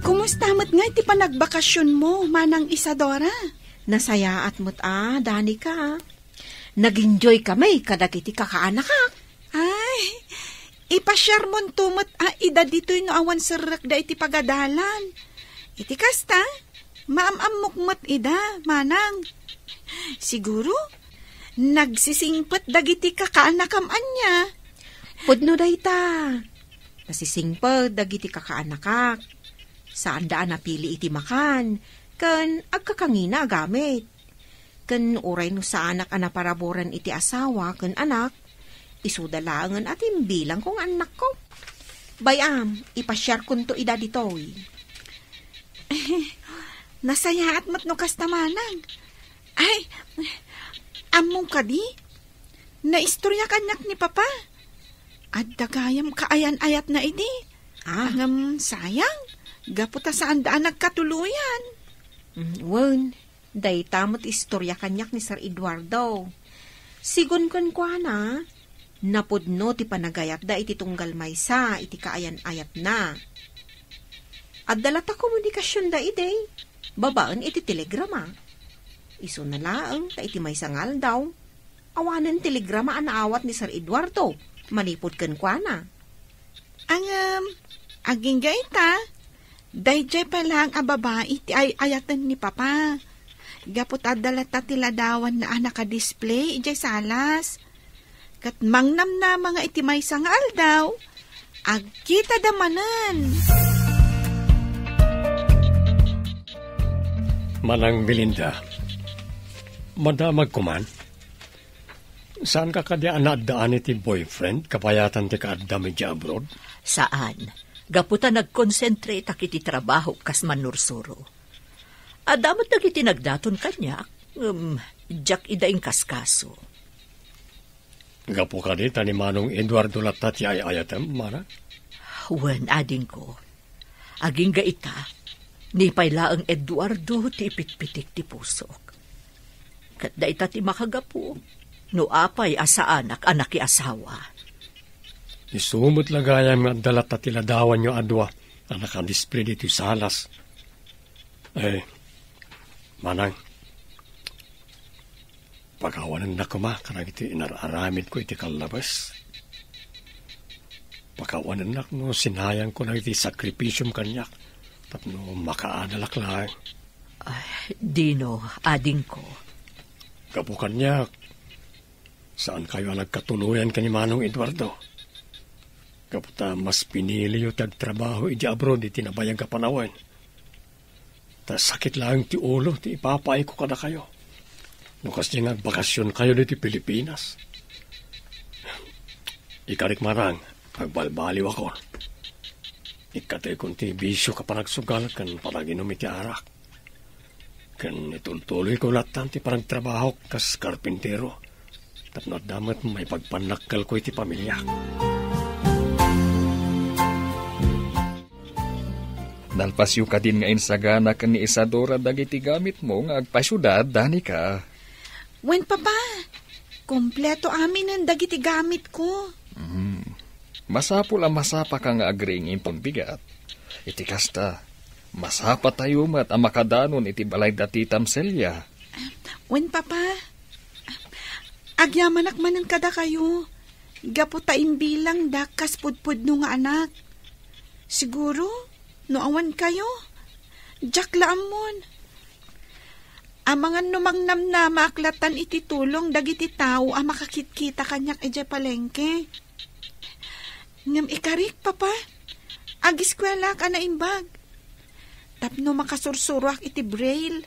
Kumusta met ngay ti panagbakasionmo, Manang Isadora? Nasayaat met a, Danica. Nag-enjoy kami kadagiti kakaanakak. Ay, ipasiarmonto met a ida ditoy no awan serrekda iti pagadalan. Iti kasta, maam-ammok met ida, Manang. Siguro, nagsisingpet dagiti kakaanakam ania. Pudno dayta. Nasisingpet dagiti kakaanakak. Saanda a napili iti makan, ken agkakangina a gamit. Ken uray no saanak a naparaburan iti asawa ken anak, isuda laengen a timbilangko nga annakko. Bay-am, ipasiarkonto ida ditoy. Nasayaat met no kasta, Manang. Ay, ammom kadi? Naistorya kaniak ni Papa. Adda gayam kaayan-ayatna idi. Ah. Ngem sayang, gapu ta saanda a nagkatuloyan. Mm, wen, dayta met istorya kaniak ni Sir Eduardo. Sigun kenkuana, napudno ti panagayatda iti tunggal maysa iti kaayan-ayatna. Adda latta komunikasionda idi, babaen iti telegrama. Isuna laeng ta iti maysa nga aldaw, awanen telegrama a naawat ni Sir Eduardo manipud kenkuana. Ngem, agingga ita, daydiay pay laeng a babai ti ay-ayaten ni Papa. Gapu ta adda latta ti ladawanna a nakadisplay idiay salas. Ket mangnamnama nga iti maysa nga aldaw, Agkitada manen. Manang Belinda, madamagko man. Saanka kadi a naaddaan iti boyfriend kabayatan ti kaaddam idiay abroad? Saan. Gapu ta nagkonsentrateak iti trabaho kas mannursuro. Adda met dagiti nagdaton kaniak, ngem diak ida inkaskaso. Gapu kadi ta ni Manong Eduardo latta ti ay-ayatem, Mana? Wen, adingko. Agingga ita, ni pay laeng Eduardo ti ipitpitik ti pusok. Ket dayta ti makagapu no apay a saanak a nakiasawa. Isu met la gayam nga adda latta ti ladawanyo a dua a nakadisplay ditoy salas. Eh, Manang, pakawanennak koma kadagiti inar-aramidko iti kallabes. Pakawanennak no sinayangko dagiti sakripisiom kaniak tapno makaadalak laeng. Ay, dino, adingko. Gapu kaniak, saankayo a nagkatuloyan ken ni Manong Eduardo. Gapu ta mas piniliyo ti agtrabaho idiay abroad iti nabayag a panawen. Ta sakit laeng ti ulo ti ipapaayko kadakayo. No kasdiay nga agbakasionkayo ditoy Pilipinas. Ikarik, Manang, agbalbaliwakon. Ikkataykon ti bisio a panagsugal ken panaginum iti arak. Ken itultuloyko lattan ti panagtrabahok kas karpintero tapno adda met maipagpannakkelko iti pamiliak. Nalpasyo kadin nga insagana ken ni Isadora dagiti gamitmo nga agpasiudad, Danica? Wen, Papa. Kompleto aminen dagiti gamitko. Mhm. Masapul a masapaka nga agriing inton bigat. Iti kasta, masapatayo met a makadanon iti balay da Titam Celia. Wen, Papa. Agyamanak manen kadakayo. Gapu ta imbilangdak kas pudpudno nga anak. Siguro, no awan kayo, diak la ammon. Amangan no mangnamnamaak lattan iti tulong dagiti tao a makakitkita kaniak idiay palengke. Ngem ikarik, Papa, agiskuelaak a naimbag. Tapno makasursuroak iti braille.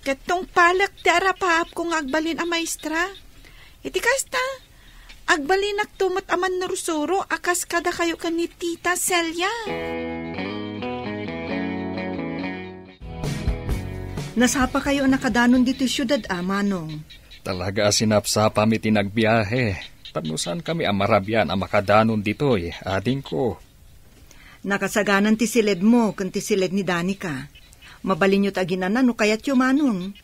Ket tungpalek ti arapaapko nga agbalin a maestra. Iti kasta, agbalinakto met a mannursuro a kas kadakayo ken ni Tita Celia. Nasapakayo a nakadanon ditoy siudad, a, Manong? Talaga a sinapsapami ti nagbiahe. Tapno saankami a marabian a makadanon ditoy, adingko. Nakasaganan ti siledmo ken ti siled ni Danica. Mabalinyo ti aginana no kayatyo, Manong.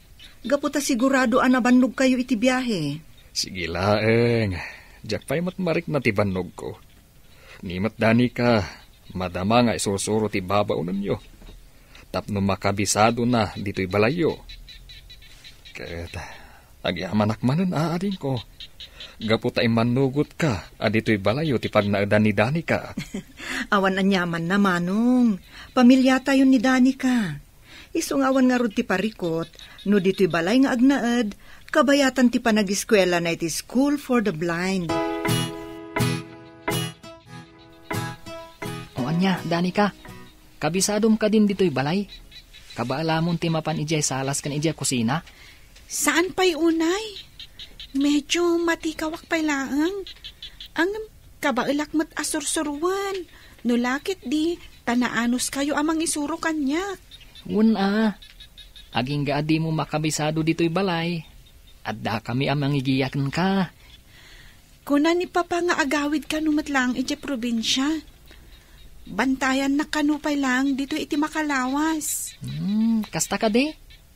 Gapu ta sigurado a nabannogkayo iti biahe. Sige laeng. Diak pay met marikna ti bannogko. Ni met, Danica, madama nga isursuro ti babaonenyo tapno makabisadona ditoy balayyo. Ket agyamanak manen, a, adingko, gapu ta immannugotka a ditoy balayyo ti pagnaedan ni Danica. Awan aniamanna, Manong. Pamiliatayon ni Danica. Isu nga awan ngarud ti parikut no ditoy balay nga agnaed, kabayatan ti panagiskuelana iti School for the Blind. O ania, Danica, kabisadom kadin ditoy balay? Kabaelamon ti mapan idiay salas ken idiay kusina? Saan pay unay. Medyo matikawak pay laeng. Ngem kabaelak met a sursuroen. No la ketdi, ta naanuskayo a mangisuro kaniak. Wen a, agingga a dimo makabisado ditoy balay. Addakami a mangigiya kenka. Kuna ni Papa nga agawid kano met laeng idiay probinsia. Bantayannak kano pay laeng ditoy iti makalawas. Hmm, kasta kadi?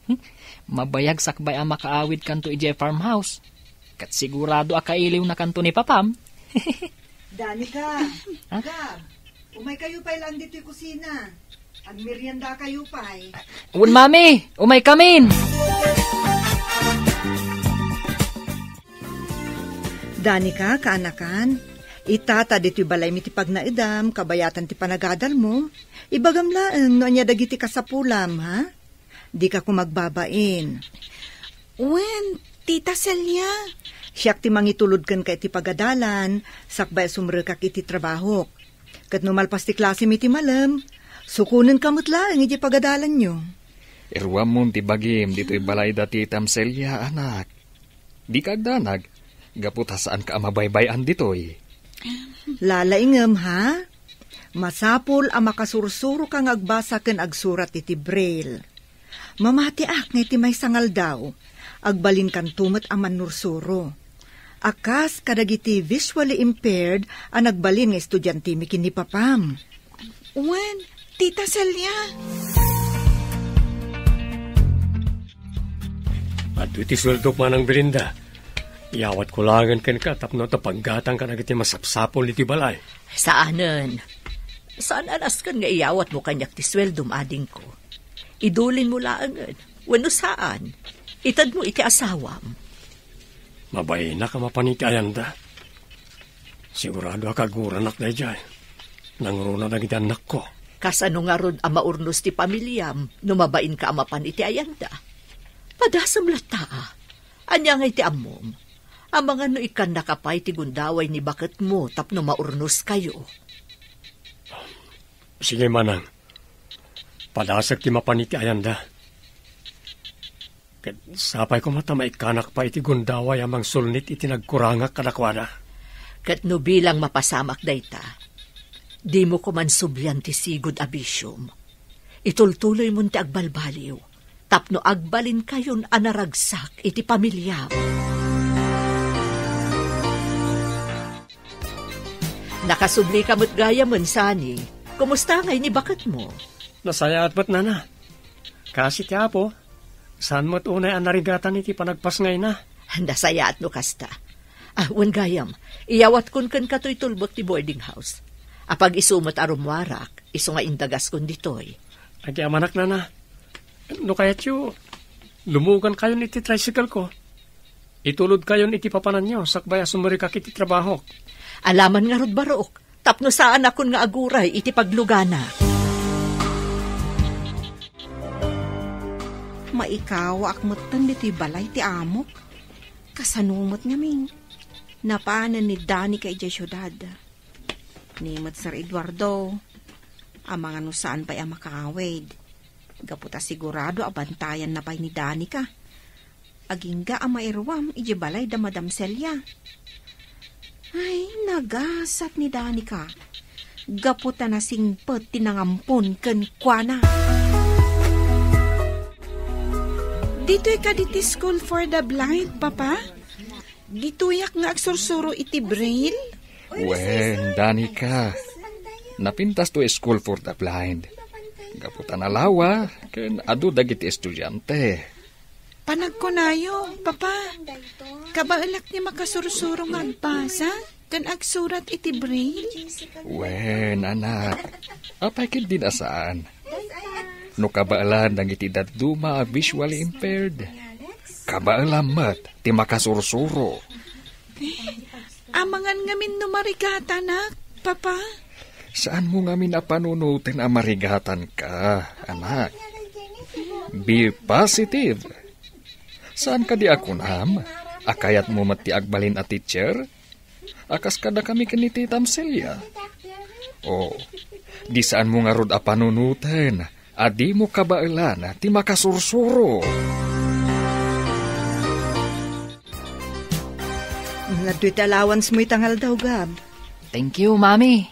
Hmm, mabayag sakbay a makaawid kanto idiay farmhouse. Ket sigurado a kailiwna kanto ni Papam. Danica, ha? Gab, umay kayo pay laeng ditoy kusina. Agmerienda kayo pay. Wen, Mami, umay kamin. Danica, kaanakan, ita ta ditoy balaymi ti pagnaedam, kabayatan ti panagadalmo. Ibagam laeng no ania dagiti kasapulam, ha? Dika koma agbabain. Wen, Tita Celia. Siak ti mangitulod kenka iti pagadalan, sakbay a sumrekak iti trabahok. Ket no malpas ti klasem iti malem, sukonenka met laeng iti pagadalanyo. Iruammon ti bagim ditoy balay da titam Celia, anak. Dika agdanag, gapu ta saanka a mabaybay-an ditoy. Lalaingem, ha? Masapul a makasursuroka nga agbasa ken agsurat iti braille. Mamatiak nga iti maysa nga aldaw, agbalinkanto met a mannursuro. A kas kadagiti visually impaired a nagbalin nga estudiantemi ken ni papam. Wen, Tita Celia. Adtoy ti sueldok, Manang Belinda. Iyawatko laengen kenka tapno adda paggatangka dagiti masapsapul iti balay. Saanen. Saan a nasken nga iyawatmo kaniak ti sueldom, adingko. Idulinmo laengen, wenno saan, itedmo iti asawam. Mabainak a mapan iti ayanda. Sigurado a kaguranak daydiay. Nangruna dagiti annakko. Kasano ngarud a maurnos ti pamiliam no mabainka a mapan iti ayanda? Padasem latta, a. Ania nga iti ammom? Amangan no ikkannaka pay ti gundaway ni baketmo tapno maurnoskayo. Sige, Manang. Padasek ti mapan iti ayanda. Ket sapay koma ta maikkanak pay iti gundaway a mangsulnit iti nagkurangak kadakuada. Ket no bilang mapasamak dayta, dimo koman sublian ti sigud a bisiom. Itultuloymon ti agbalbaliw tapno agbalinkayon a naragsak iti pamiliam. Nakasublika met gayamen, Sunny. Kumusta ngay ni baketmo? Nasayaat met, Nana. Kas iti Apo, saan met unay a narigatan iti panagpasngayna. Nasayaat no kasta. Ah, wen gayam, iyawatkon kenka toy tulbek ti boarding house. Apag isu met a rummuarak, isu nga indagaskon ditoy. Agyamanak, Nana. No kayatyo, lumugankayon iti tricycle ko. Itulodkayon iti papananyo sakbay a sumurikak iti trabahok. Alaman ngarud, barok, tapno saanakon nga aguray iti paglugana. Maikawaak metten ditoy balay ti amok. Kasano met ngamin? Napanen ni Danica idiay siudad. Ni met Sir Eduardo, amangan no saan pay a makaawid. Gapu ta sigurado a bantayanna pay ni Danica. Agingga a mairuam idiay balay da Madam Celia. Ay, nagasat ni Danica. Gapu ta nasingpet ti nangampon kenkuana. Ditoy kadi ti School for the Blind, Papa? Ditoyak nga agsursuro iti braille? Wen, Danica. Napintas to School for the Blind. Gapu ta nalawa, ken adu dagiti estudiante. Panagkunayo, Papa. Kabaelak ti makasursuro nga agbasa ken agsurat iti braille? Wen, anak. Apay ket di a saan? No kabaelan dagiti dadduma a visually impaired, kabaelan met ti makasursuro. Amangan ngamin no marigatanak, Papa? Saanmo ngamin a panunoten a marigatanka, anak. Be positive. Saan kadi a kunam a kayatmo met ti agbalin a teacher? A kas kadakami ken ni Titam Celia? O, di saanmo ngarud a panunoten a dimo kabaelan ti makasursuro. Adtoy ti allowance mo ita nga aldaw, Gab. Thank you, Mami.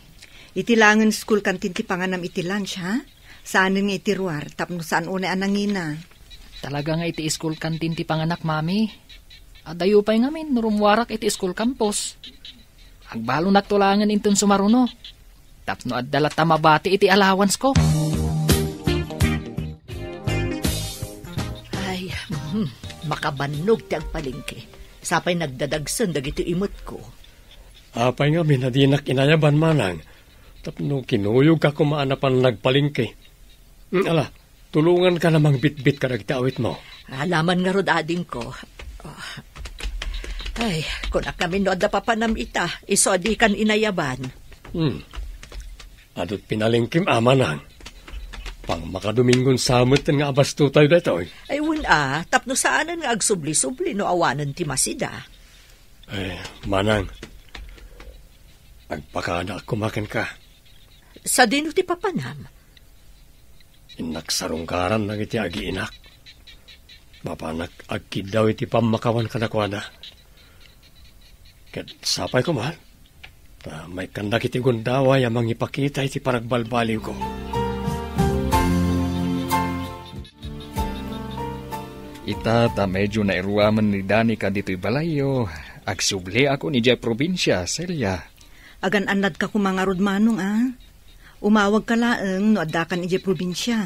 Iti laengen school canteen ti panganam iti lunch, ha? Saanen nga iti ruar, tapno saan unay a nangina. Talaga nga iti school canteen ti panganak, Mami. Adayo pay ngamin no rummuarak iti school campus. Agbalonakto laengen inton sumaruno. Tapno adda latta mabati iti allowance ko. Ay, hmm, makabannog ti agpalengke. Sapay nagdadagsen dagiti imetko. Apay ngamin a dinak inayaban, manang, tapno kinuyogka koma a napan nagpalengke. Hmm, ala, tulonganka a mangbitbit kadagiti awitmo. Alaman ngarud, adingko. Oh. Ay, kunak ngamin no adda papanam ita, isu a dikan inayaban. Hmm. Adut pinalengkem a, manang. Pangmakadomingon sa metten nga abastotayo daytoy. Ay, wen a, tapno saanen nga agsubli-subli no awanen ti masida. Ay, manang. Agpakadaak koma kenka. Sadino ti papanam? Innak sarungkaran dagiti agiinak. Mapanak agkiddaw iti pammakawan kadakuada. Ket sapay koma, ta maikkan dagiti gundaway a mangipakita iti panagbalbaliwko. Ita ta medyo nairuamen ni Danica ditoy balayyo, agsubliakon idiay probinsia, Celia. Agan-annadka koma ngarud, Manong, a? Umawagka laeng no addakan idiay probinsia.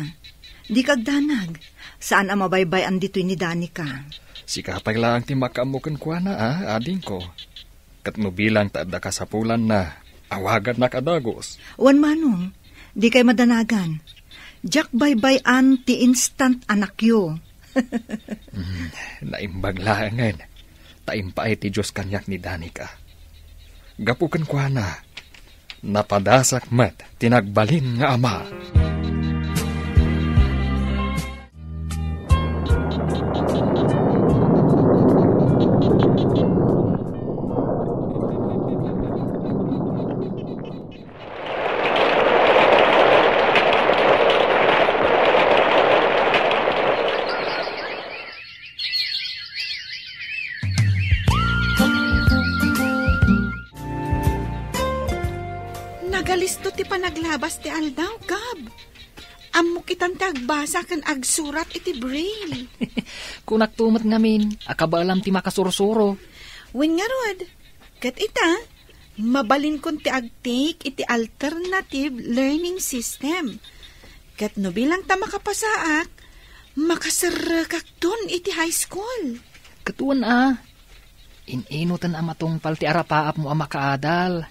Dika agdanag. Saan a mabaybay-an ditoy ni Danica. Sika pay laeng ti makaammo kenkuana, a, adingko. Ket no bilang ta adda kasapulanna, awagannak a dagus. Wen, Manong, dikay madanagan. Diak baybay-an ti instant anakyo. Mm, naimbag laengen ta impaay ti Dios kaniak ni Danica. Gapu kenkuana, napadasak met ti nagbalin nga ama. Nagalisto ti panaglabas ti aldaw, Gab. Ammok itan ti agbasa ken agsurat iti braille. Kunakto met ngamin a kabaelam ti makasursuro. Wen ngarud, ket ita, mabalinkon ti agtake iti alternative learning system. Ket no bilang ta makapasaak, makaserrekakton iti high school. Ket wen a, in-inoten a matungpal ti arapaapmo a makaadal.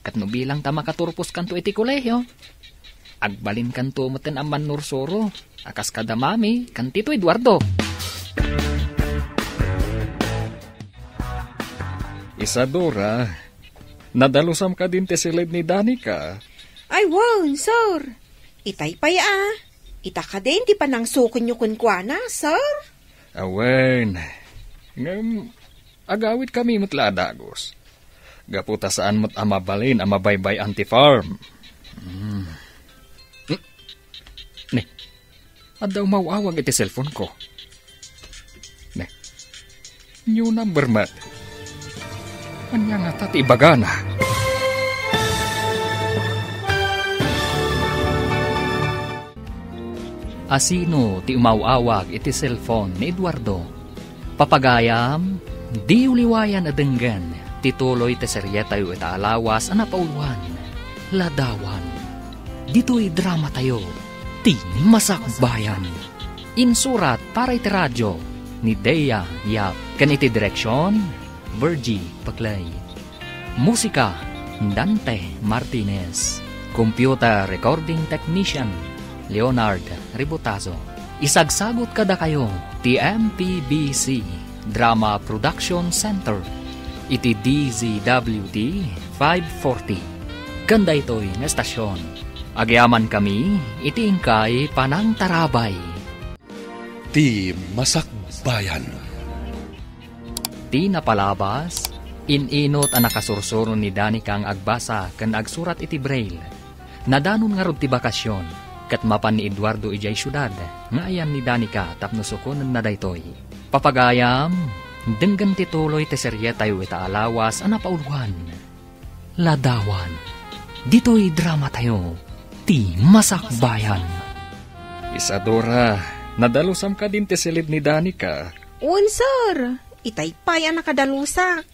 Ket no bilang ta makaturposkanto iti kolehio, agbalinkanto metten a mannursuro a kas kada Mami ken Tito Eduardo. Isadora, nadalusam kadin ti siled ni Danica? Ay, wen, sir. Itay pay a. Ita kadin ti panangsukonyo kenkuana, sir? Awen. Ngem, agawidkami met la a dagus. Gapu ta saan met a mabalin a mabaybay-an ti farm. Hmm. Hmm. Ne, adda umaw-awag iti cellphone-ko. Ne, new number met. Ania ngata ti ibagana? Asino ti umaw-awag iti cellphone ni Eduardo? Papagayam, diyo liwayan a denggen ti tuloy ti serietayo ita a lawas a napauloan, Ladawan. Ditoy dramatayo, ti Masakbayan. Insurat para iti radio ni Dea Yap ken iti direksion, Virgie Paclay. Musika, Dante Martinez. Computer Recording Technician, Leonard Ributazo. Isagsagut kadakayo ti M P B C Drama Production Center iti D Z W T five forty. Ken daytoy nga estasion, agyamankami iti inkay panangtarabay. Ti Masakbayan. Ti napalabas, in-inot a nakasursuro ni Danica nga agbasa ken agsurat iti braille. Nadanon ngarud ti bakasion, ket mapan ni Eduardo idiay siudad nga ayan ni Danica tapno sukonenna daytoy. Papagayam, denggen ti tuloy ti serietayo ita a lawas a napauloan, Ladawan. Ditoy dramatayo, ti Masakbayan. Isadora, nadalusam kadin ti siled ni Danica? Wen, sir. Itay pay a nakadalusak.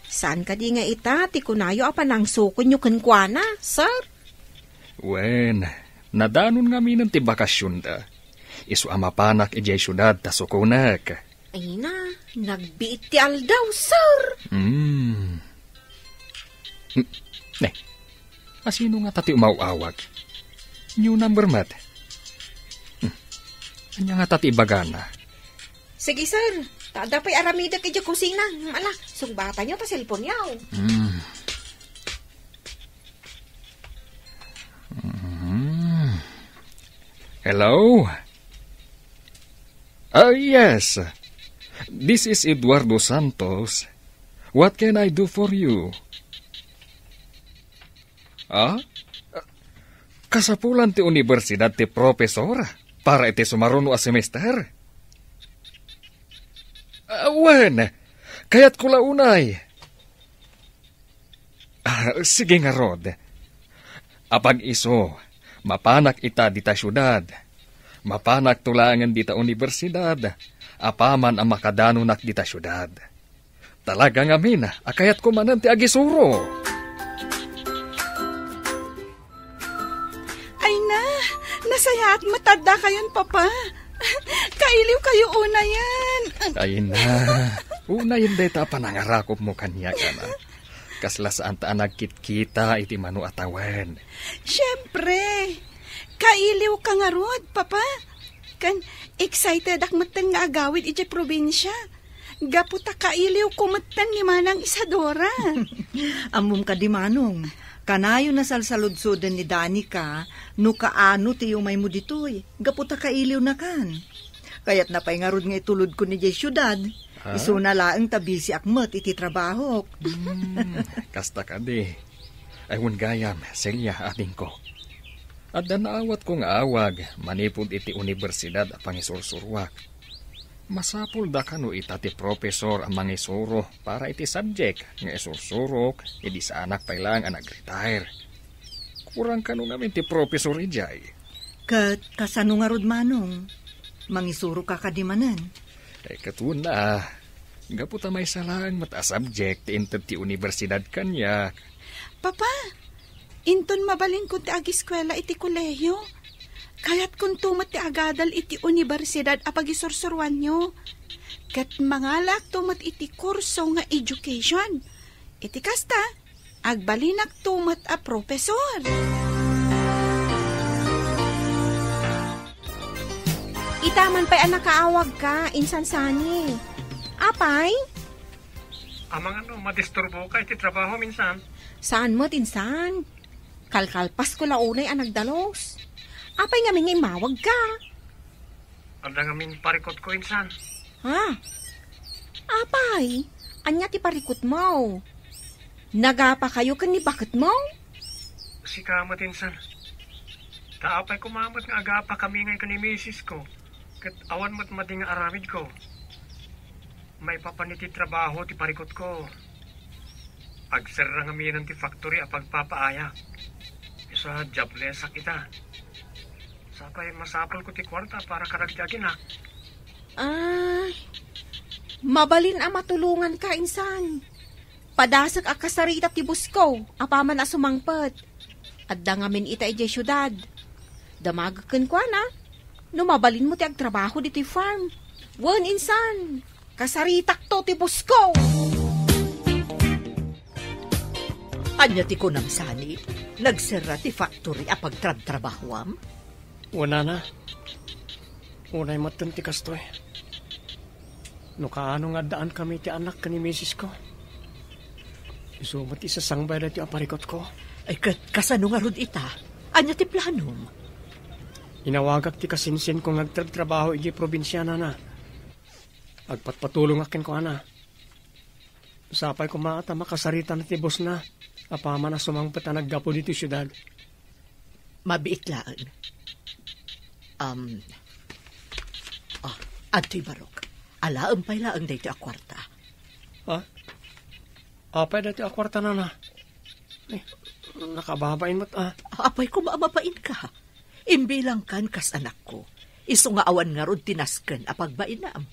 Saan kadi nga ita ti kunayo a panangsukonyo kenkuana, sir? Wen, nadanon ngaminen ti bakasionda. Isu a mapanak idiay siudad ta sukonek. Ay na, nagbiit ti aldaw, sir. Hmm. Hmm. Ne, asino ngata ti umaw-awag? New number met. Hmm. Ania ngata ti ibagana? Sige, sir. Ta adda pay aramidek idiay kusina. Hmm, ala, sungbatanyo ta cellphone-yo. Hmm. Mhm. Hello? Ah, yes. This is Eduardo Santos. What can I do for you? Ah? Kasapulan ti universidad ti profesor para iti sumaruno a semester? Ah, wen, kayatko la unay. Ah, sige ngarud. Apag isu, mapanak ita dita siudad. Mapanakto laengen dita universidad, apaman a makadanonak dita siudad. Talaga ngamin a kayatko manen ti agisuro. Ay na, nasayaat met adda kayon, Papa. Kailiw kayo unayen. Ay na, unayen dayta a panangarakupmo kaniak, anak. Kasla saan ta a nagkitkita iti mano a tawen. Siempre, kailiw ka ngarud, Papa. Kan, excited ak metten nga agawid idiay probinsia. Gapu ta kailiwko metten ni Manang Isadora. Ammom kadi, Manong, kanayon a salsaludsoden ni Danica no kaano ti umaymo ditoy, gapu ta kailiwnakan. Kayatna pay ngarud nga itulodkon idiay siudad. Ha? Isuna laeng ta bisiak met iti trabahok. Hmm, kasta kadi. Ay, wen gayam, Celia, adingko. Adda naawatko nga awag manipud iti universidad a pangisursuruak. Masapul da kano ita ti profesor a mangisuro para iti subject nga isursurok idi saanak pay laeng a nag-retire. Kurang kano ngamin ti profesor idiay. Ket kasano ngarud, Manong? Mangisuroka kadi manen? Eh, ket wen a, gapu ta maysa laeng met a subject ti inted ti universidad kaniak. Papa, inton mabalinko ti agiskuela iti kolehiyo, kayatkonto met ti agadal iti universidad a pagisursuruanyo. Ket mangalaakto met iti kurso nga education. Iti kasta, agbalinakto met a profesor. Ita man pay a nakaawagka, insan sani. Apay? Amangan no madisturboka iti trabaho minsan? Saan met, insan. Kalkalpasko la unay a nagdalus. Apay ngamin nga immawagka? Adda ngamin parikutko, insan. Ha? Apay, ania ti parikutmo? Nagapakayo ken ni baketmo? Sika met, insan. Ta apay koma met nga agapakami ngay ken ni misisko, ket awan met madi nga aramidko. Maipapan iti trabaho ti parikutko. Agserra ngamin ti factory a pagpapaayak. Isu a joblesak ita. Sapay masapulko ti kuarta para kadagiti aginak. Ah, mabalin a matulonganka, insan. Padasek a kasarita ti bosko apaman a sumangpet. Adda ngamin ita idiay siudad. Damagek kenkuana no mabalinmo ti agtrabaho ditoy farm. Wen, insan, kasaritakto ti bosko. Ania ti kunam, sani? Nagserra ti factory a pagtrabtrabahoam? Wen, nana. Unay metten ti kastoy. No kaano nga addaan kami ti anak ken ni misisko, isu met ti sasangbay daytoy a parikutko. Ay, ket kasano ngarud ita? Ania ti planom? Inawagak ti kasinsinko nga agtrabtrabaho idiay probinsia, nana. Agpatpatulongak kenkuana. Sapay koma ta makasaritana ti bosna apaman a sumangpet a naggapu ditoy siudad. Mabiit laeng. Um, ah, adtoy barok. Alaem pay laeng daytoy a kuarta. Ha? Apay daytoy a kuarta, nana? Eh, nakababain met, ah. Apay koma a mabainka? Imbilangkan kas anakko. Isu nga awan ngarud ti nasken a pagbainam.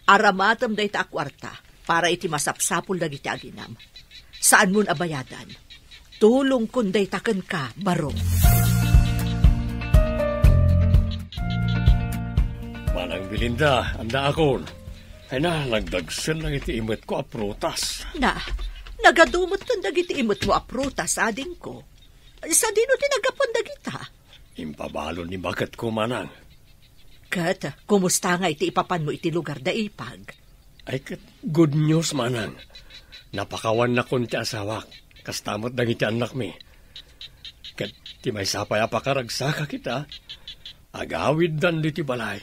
Aramatem dayta a kuarta para iti masapsapul dagiti aginam. Saanmon a bayadan. Tulongkon dayta kenka, barok. Manang Belinda, annaakon. Ay na, nagdagsen dagiti imetko a prutas. Na, nagadu metten dagiti imetmo a prutas, adingko. Sadino ti naggapuan dagita? Impabalon ni baketko, manang. Ket, kumusta ngay ti ipapanmo iti lugar da Ipag? Ay, ket good news, manang. Napakawannakon ti asawak, kasta met dagiti annakmi. Ket ti maysa pay a pakaragsakak ita, agawiddan ditoy balay.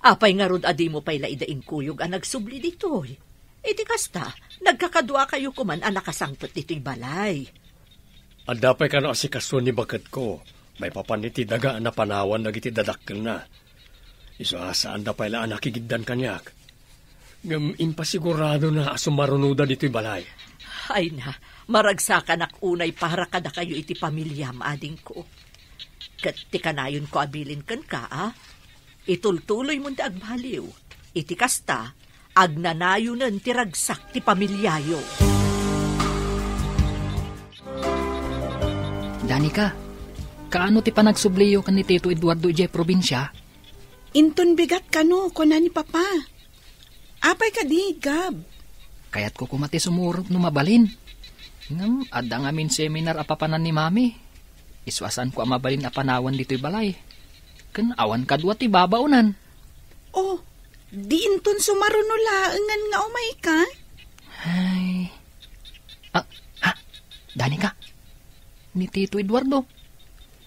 Apay ngarud a dimo pay la ida inkuyog a nagsubli ditoy? Iti kasta, nagkakaduakayo koman a nakasangpet ditoy balay. Adda pay kano asikaso ni baketko, Maipapan iti daga a napanawan dagiti dadakkelna. Isu a saanda pay la a nakigiddan kaniak. Ngem impasiguradona a sumarunoda ditoy balay. Ay na, maragsakanak unay para kadakayo iti pamiliam, adingko. Ket ti kanayonko a bilin kenka, a, itultuloymon ti agbaliw. Iti kasta, agnanayonen ti ragsak ti pamiliayo. Danica, kaano ti panagsubliyo ken ni Tito Eduardo idiay probinsia? Inton bigat kano, kuna ni Papa. Apay kadi, Gab? Kayatko koma ti sumurot no mabalin. Ngem adda ngamin seminar a papanan ni Mami. Isu a saanko a mabalin a panawan ditoy balay. Ken awan kadua ti babaonan. Oh, di inton sumaruno laengen nga umayka? Ay. Ah, ha? Danica? Ni Tito Eduardo?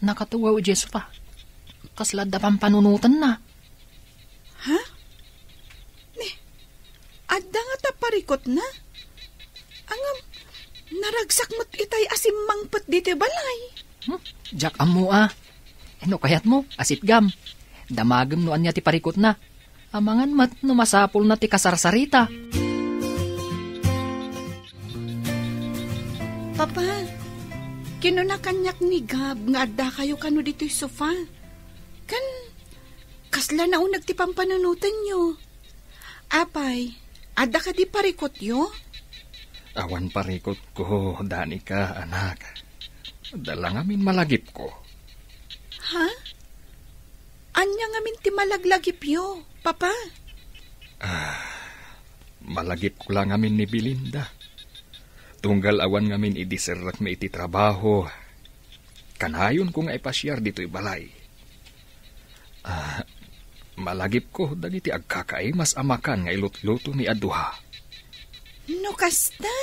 Nakatugaw idiay sofa. Kasla adda pampanunotenna. Ha? Ni, adda ngata parikutna? Ngem, naragsak met itay a simmangpet ditoy balay. Hmm? Diak ammo a. No kayatmo, asitgam. Damagem no ania ti parikutna. Amangan met no masapulna ti kasarsarita. Papa, kinuna kaniak ni Gab nga addakayo kano ditoy sofa. Ken, kasla nauneg ti pampanunotenyo. Apay, adda kadi parikutyo? Awan parikutko, Danica, anak. Adda la ngamin malagipko. Ha? Ania ngamin ti malaglagipyo, Papa? Ah, malagipko la ngamin ni Belinda. Tunggal awan ngamin idi serrekmi iti trabaho, kanayonko nga ipasiar ditoy balay. Ah, malagipko dagiti agkakaimas a makan nga ilutlutomi a duha. No kasta,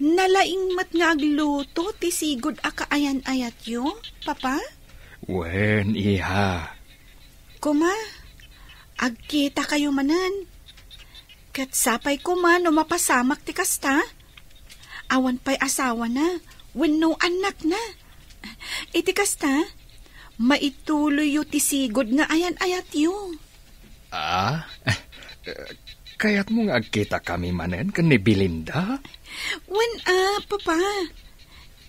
nalaing met nga agluto ti sigud a kaayan-ayatyo, Papa? Wen, iha. Kuma, agkitakayo manen. Ket sapay koma no mapasamak ti kasta. Awan pay asawana wenno annakna. Iti kasta, maituloyyo ti sigud nga ayan-ayatyo. Ah? Kayatmo nga agkitakami manen ken ni Belinda? Wen a, Papa.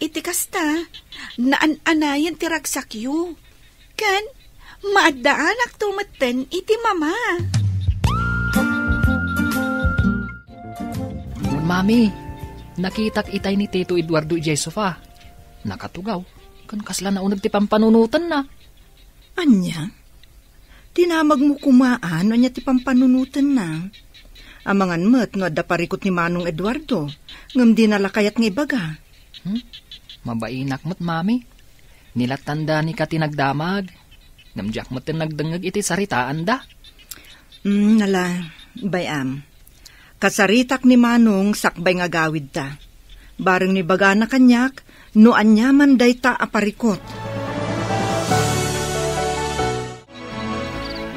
Iti kasta, naan-anayen ti ragsakyo. Ken, maaddaanakto metten iti Mama. Mami, nakitak itay ni Tito Eduardo idiay sofa. Nakatugaw, ken kasla nauneg ti pampanunotenna. Ania? Dinamagmo koma a no ania ti pampanunotenna. Amangan met no adda parikut ni Manong Eduardo, ngem dina la kayat nga ibaga. Hmm? Mabainak met, Mami. Ni Danica ti nagdamag. Ngem diak met nagdengngeg iti saritaanda. Hmm, ala, bay-am. Kasaritak ni Manong sakbay nga agawidta. Bareng no ibagana kaniak no aniaman dayta a parikut.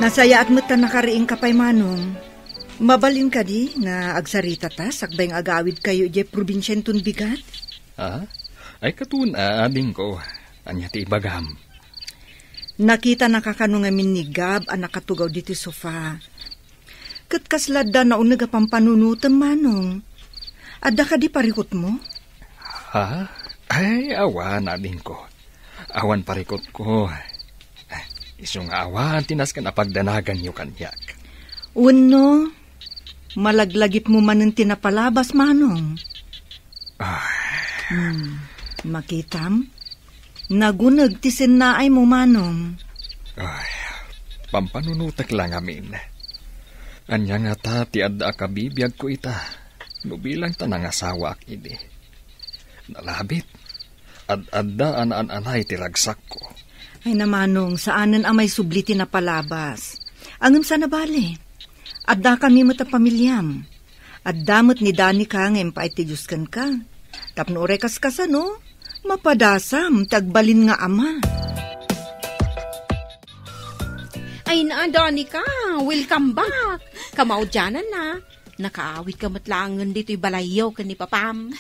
Nasayaat met ta nakariingka pay, Manong. Mabalin kadi nga agsaritata sakbay nga agawidkayo idiay probinsia inton bigat? Ah? Ay, katon, a, adingko. Ania ti ibagam? Nakitanaka kano ngamin ni Gab a nakatugaw ditoy sofa. Ket kasla adda nauneg a pampanunotem, Manong. Adda kadi parikutmo? Ha? Ay, awan, adingko. Awan parikutko. Isu nga awan ti nasken a pagdanaganyo kaniak. Wenno, malaglagipmo manen ti napalabas, Manong? Ah. Hmm, makitam? Naguneg ti sennaaymo, Manong. Ay, pampanunotek la ngamin. Ania ngata ti adda a kabibiagko ita, no bilang ta nangasawaak idi? Nalabit, ad-adda a naan-anay ti ragsakko. Ay na, Manong, saanen a maisubli ti napalabas. Ngem saan a bale. Addakami met a pamiliam. Adda met ni Danica nga impaay ti Dios kenka. Tapno uray kaskasano, mapadasam ti agbalin nga ama. Ay na, Danica, welcome back. Kamaudiananna, nakaawidka met laengen ditoy balayyo ken ni Papam.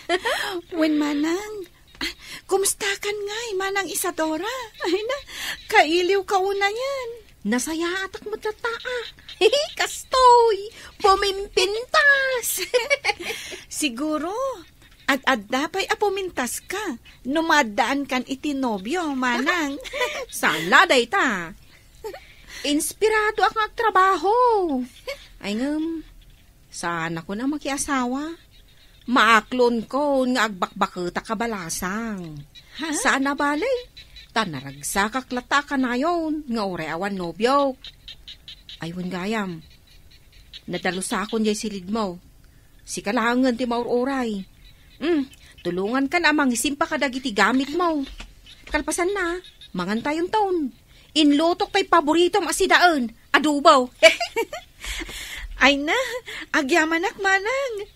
Wen, Manang. Ah, Kumustakan ngay, Manang Isadora? Ay na, kailiwka unayen. Nasayaatak met latta a. Kastoy, pumimpintas. Siguro, ad-adda pay a pumintaska no maaddaankan iti nobio, Manang. Saan la dayta? Inspiradoak nga agtrabaho. Ay ngem, saanakon a makiasawa. Maaklonko nga agbakbaketak a balasang. Ha? Saan a bale, ta naragsakak latta a kanayon nga uray awan nobiok. Ay, wen gayam, nadalusakon jay silidmo. Sika laengen ti maur-uray. Hmm, tulongankan a mangisimpa kadagiti gamitmo. Kalpasanna, mangantayonton. Inlutok tay paboritom a sidaen, adobo. Ay na, agyamanak, Manang.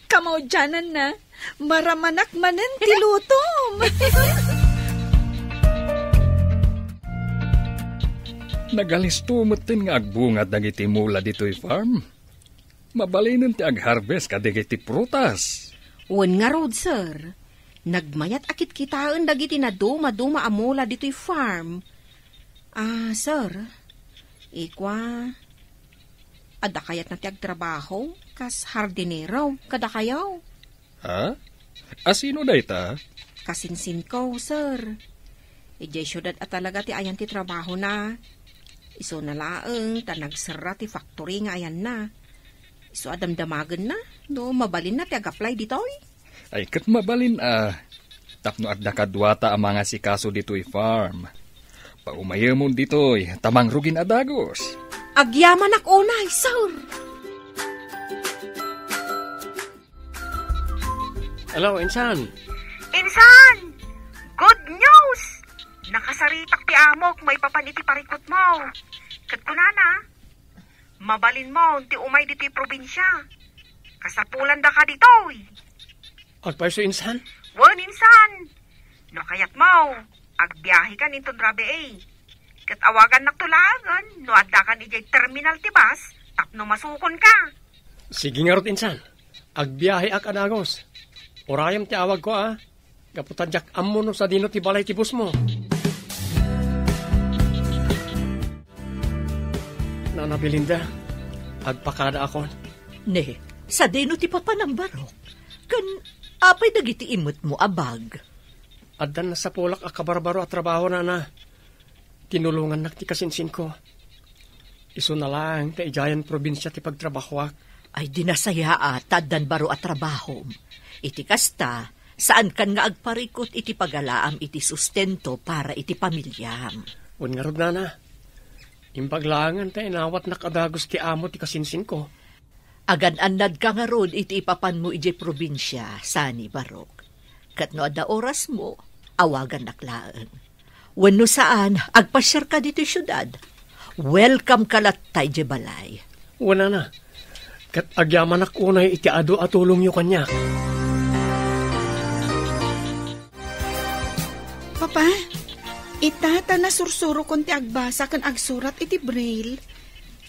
Kamaudiananna, maramanak manen ti lutom. Nagalisto metten nga agbunga dagiti mula ditoy farm. Mabalinen ti agharvest kadagiti prutas. Wen ngarud, sir. Nagmayat a kitkitaen dagiti naduma-duma a mula ditoy farm. Ah, sir, ikua, adda kayatna ti agtrabaho kas hardinero kadakayo? Ha? Asino dayta? Kasinsinko, sir. Idiay siudad a talaga ti ayan ti trabahona. Isuna laeng ta nagserra ti factory nga ayanna. Isu a damdamagenna no mabalinna ti ag-apply ditoy. Ay, ket mabalin a. Tapno adda kaduata a mangasikaso ditoy farm. Paumayemon ditoy, ta mangrugin a dagus. Agyamanak unay, sir. Hello, insan. Insan! Good news! Nakasaritak ti amok maipapan iti parikutmo. Ket kunana, mabalinmo ti umay ditoy probinsia. Kasapulandaka ditoy. Agpayso, insan? Wen, insan. No kayatmo, agbiahekan inton rabii. Ket awagannakto laengen no addakan idiay terminal ti bus tapno masukonka. Sige ngarud, insan. Agbiaheak a dagus. Urayem ti awagko, a. Gapu ta diak ammo no sadino ti balay ti bossmo. Nana Belinda, agpakadaakon. Ne, sadino ti papanam, Barok? Ken apay dagiti imetmo a bag? Addan nasapulak a kabarbaro a trabaho, nana. Tinulongannak ti kasinsinko. Isuna laeng ta idiayen probinsia ti pagtrabahoak. Ay, di nasayaat ta addan baro a trabahom. Iti kasta, saankan nga agparikut iti pagalaam iti sustento para iti pamiliam. Wen ngarud, nana, imbag laengen ta inawatnak a dagus ti amo ti kasinsinko. Agan-annadka ngarud iti ipapanmo idiay probinsia, sani, Barok. Ket no adda orasmo, awagannak laeng. Wenno saan, agpasiarka ditoy siudad. Welcome ka latta idiay balay. Wen, nana, ket agyamanak unay iti adu a tulongyo kaniak. Papa, ita ta nasursurokon ti agbasa ken agsurat iti braille.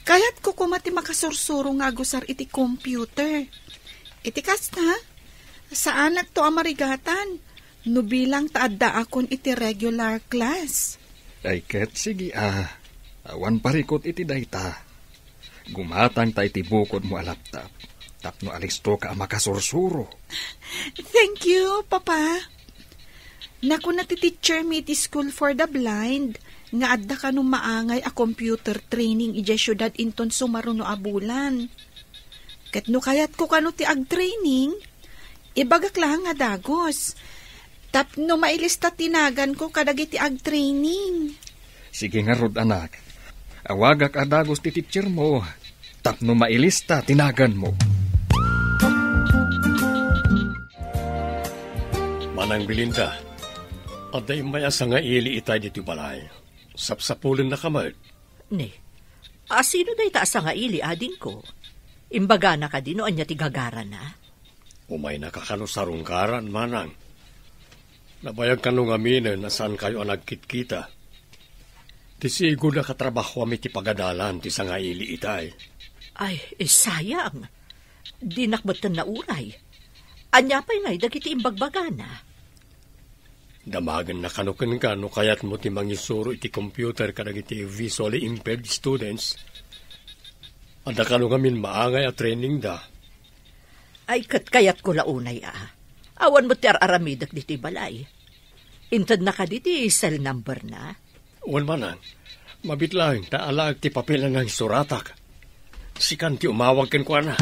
Kayatko koma ti makasursuro nga agusar iti computer. Iti kasta, saanakto a marigatan no bilang ta addaakon iti regular class. Ay ket, sige a, awan parikut iti dayta. Gumatangta iti bukodmo a laptop tapno alistoka a makasursuro. Thank you, Papa. Nakuna ti teacher mi iti School for the Blind nga adda kano maangay a computer training idiay siudad inton sumaruno a bulan. Ket no kayatko kano ti agtraining, ibagak laeng a dagus. Tapno mailista ti naganko kadagiti agtraining. Sige ngarud, anak. Awagak a dagus ti teacher mo tapno mailista ti naganmo. Manang Belinda, adda immay a sangaili itay ditoy balay. Sapsapulennaka met. Ne, asino dayta a sangaili, adingko? Imbagana kadi no ania ti gagarana? Umaynaka kano sarungkaran, manang. Nabayag kano ngaminen a saankayo a nagkitkita. Ti sigud a katrabahoam iti pagadalan ti sangaili itay. Ay, eh, sayang. Dinak metten nauray. Ania pay ngay dagiti imbagbagana? Damagenna kano kenka no kayatmo ti mangisuro iti computer kadagiti visually impaired students. Adda kano ngamin maangay a trainingda. Ay, ket kayatko la unay a. Awan met ti ar-aramidek ditoy balay. Intedna kadi ti cell number na? Wen, manang, mabitlaeng ta alaek ti papel a nangisuratak. Sikan ti umawag kenkuana.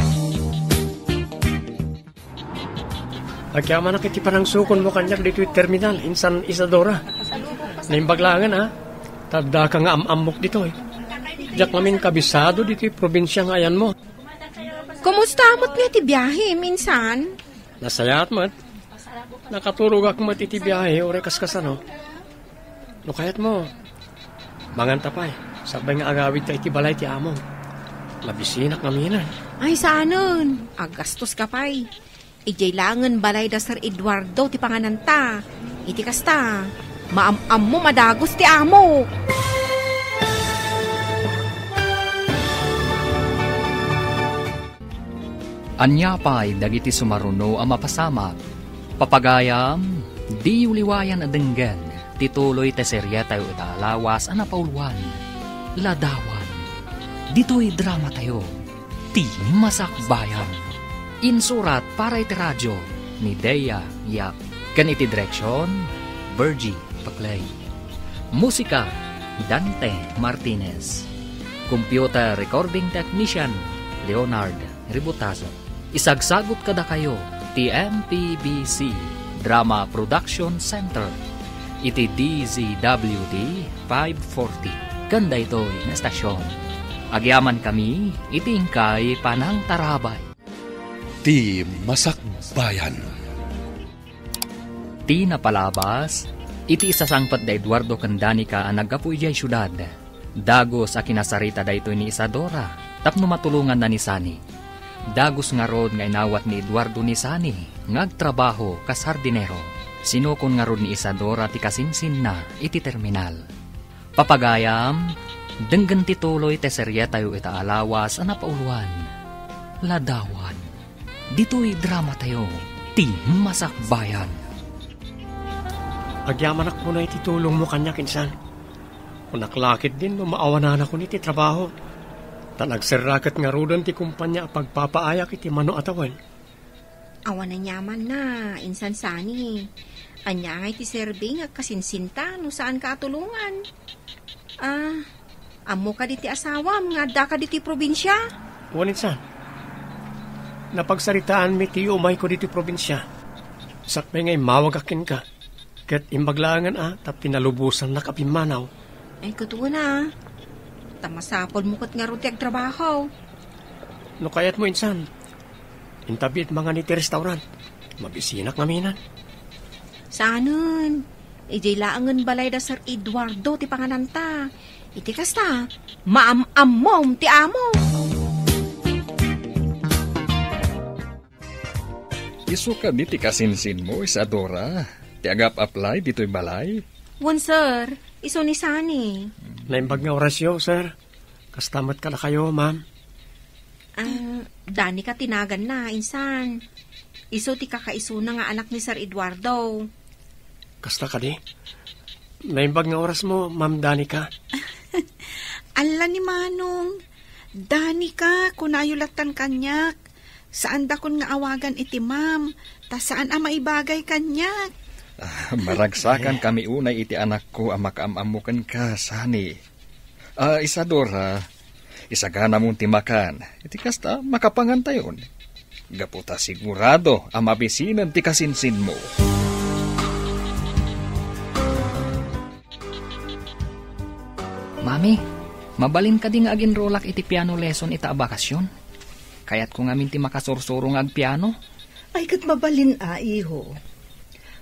Agyamanak iti panangsukonmo kaniak ditoy terminal, insan Isadora. Naimbag laengen, a. Ta addaka nga am-ammok ditoy. Diak ngamin kabisado ditoy probinsia nga ayanmo. Kumusta met nga ti biahem, insan? Nasayaat met. Nakaturogak met iti biahe, uray kaskasano. No kayatmo, manganta pay. Sakbay nga agawidta iti balay ti amom. Mabisinak ngamin. Ay, saanen. Aggastoska pay. Idiay laengen balay da Sir Eduardo ti pangananta. Iti kasta, maam-ammom a dagus ti amo. Ania pay dagiti sumaruno a mapasamak? Papagayam, diyo liwayan a denggen ti tuloy ti serietayo ita a lawas a napauluan, Ladawan. Ditoy dramatayo, Ti Masakbayan. Insurat para iti radio ni Dea Yap. Ken iti direksion, Virgie Paclay. Musika, Dante Martinez. Computer recording technician, Leonard Ributazo. Isagsagut kadakayo ti M P B C Drama Production Center iti D Z W D five forty ken daytoy nga estasion. Agyamankami iti inkay panangtarabay. Ti Masakbayan. Ti napalabas, iti isasangpet da Eduardo ken Danica a naggapu idiay siudad, dagus a kinasarita daytoy ni Isadora tapno matulonganna ni Sunny. Dagus ngarud nga inawat ni Eduardo ni Sunny nga agtrabaho kas hardinero. Sinukon ngarud ni Isadora ti kasinsinna iti terminal. Papagayam, denggen ti tuloy ti serietayo ita a lawas a napauluan, Ladawan. Ditoy dramatayo, Ti Masakbayan. Agyamanak unay ti tulongmo kaniak, insan. Kunak la ketdin no maawananakon iti trabaho. Ta nagserraket ngaruden ti kumpania a pagpapaayak iti mano a tawen. Awan aniamanna, insan Sunny. Ania ngay ti serbi nga agkasinsinta no saanka a tulongan? Ah, ammo kadi ti asawam nga addaka ditoy probinsia? Wen, insan. Napagsaritaanmi ti umayko ditoy probinsia. Sakbay nga immawagak kenka. Ket imbag laengen a, ta pinalubosannak a pimmanaw. Ay, ket wen a. Ta masapulmo ket ngarud ti agtrabaho. No kayatmo, insan, inta biit mangan iti restaurant. Mabisinak ngamin. Saanen. Idiay laengen balay da Sir Eduardo ti pangananta. Iti kasta, maam-ammom ti amo. Isu kadi ti kasinsinmo, Isadora, ti agap-apply ditoy balay? Wen, sir. Isu ni Sunny. Naimbag nga orasyo, sir. Kasta met kadakayo, ma'am. Ah, Danica ti naganna, insan. Isu ti kakaisuna nga anak ni Sir Eduardo. Kasta kadi? Naimbag nga orasmo, Ma'am Danica. Alla ni Manong. Danica, kunayo lattan kaniak. Saandakon nga awagan iti ma'am, ta saan a maibagay kaniak. Ah, maragsakan kami unay iti anakko a makaam-ammo kenka, Sunny. Ah, Isadora, isaganamon ti makan. Iti kasta, makapangantayon. Gapu ta sigurado a mabisinen ti kasinsinmo. Mami, mabalin kadi nga aginrolak iti piano lesson ita a bakasyon? Kayatko ngamin ti makasursuro nga agpiano. Ay, ket mabalin a, iho.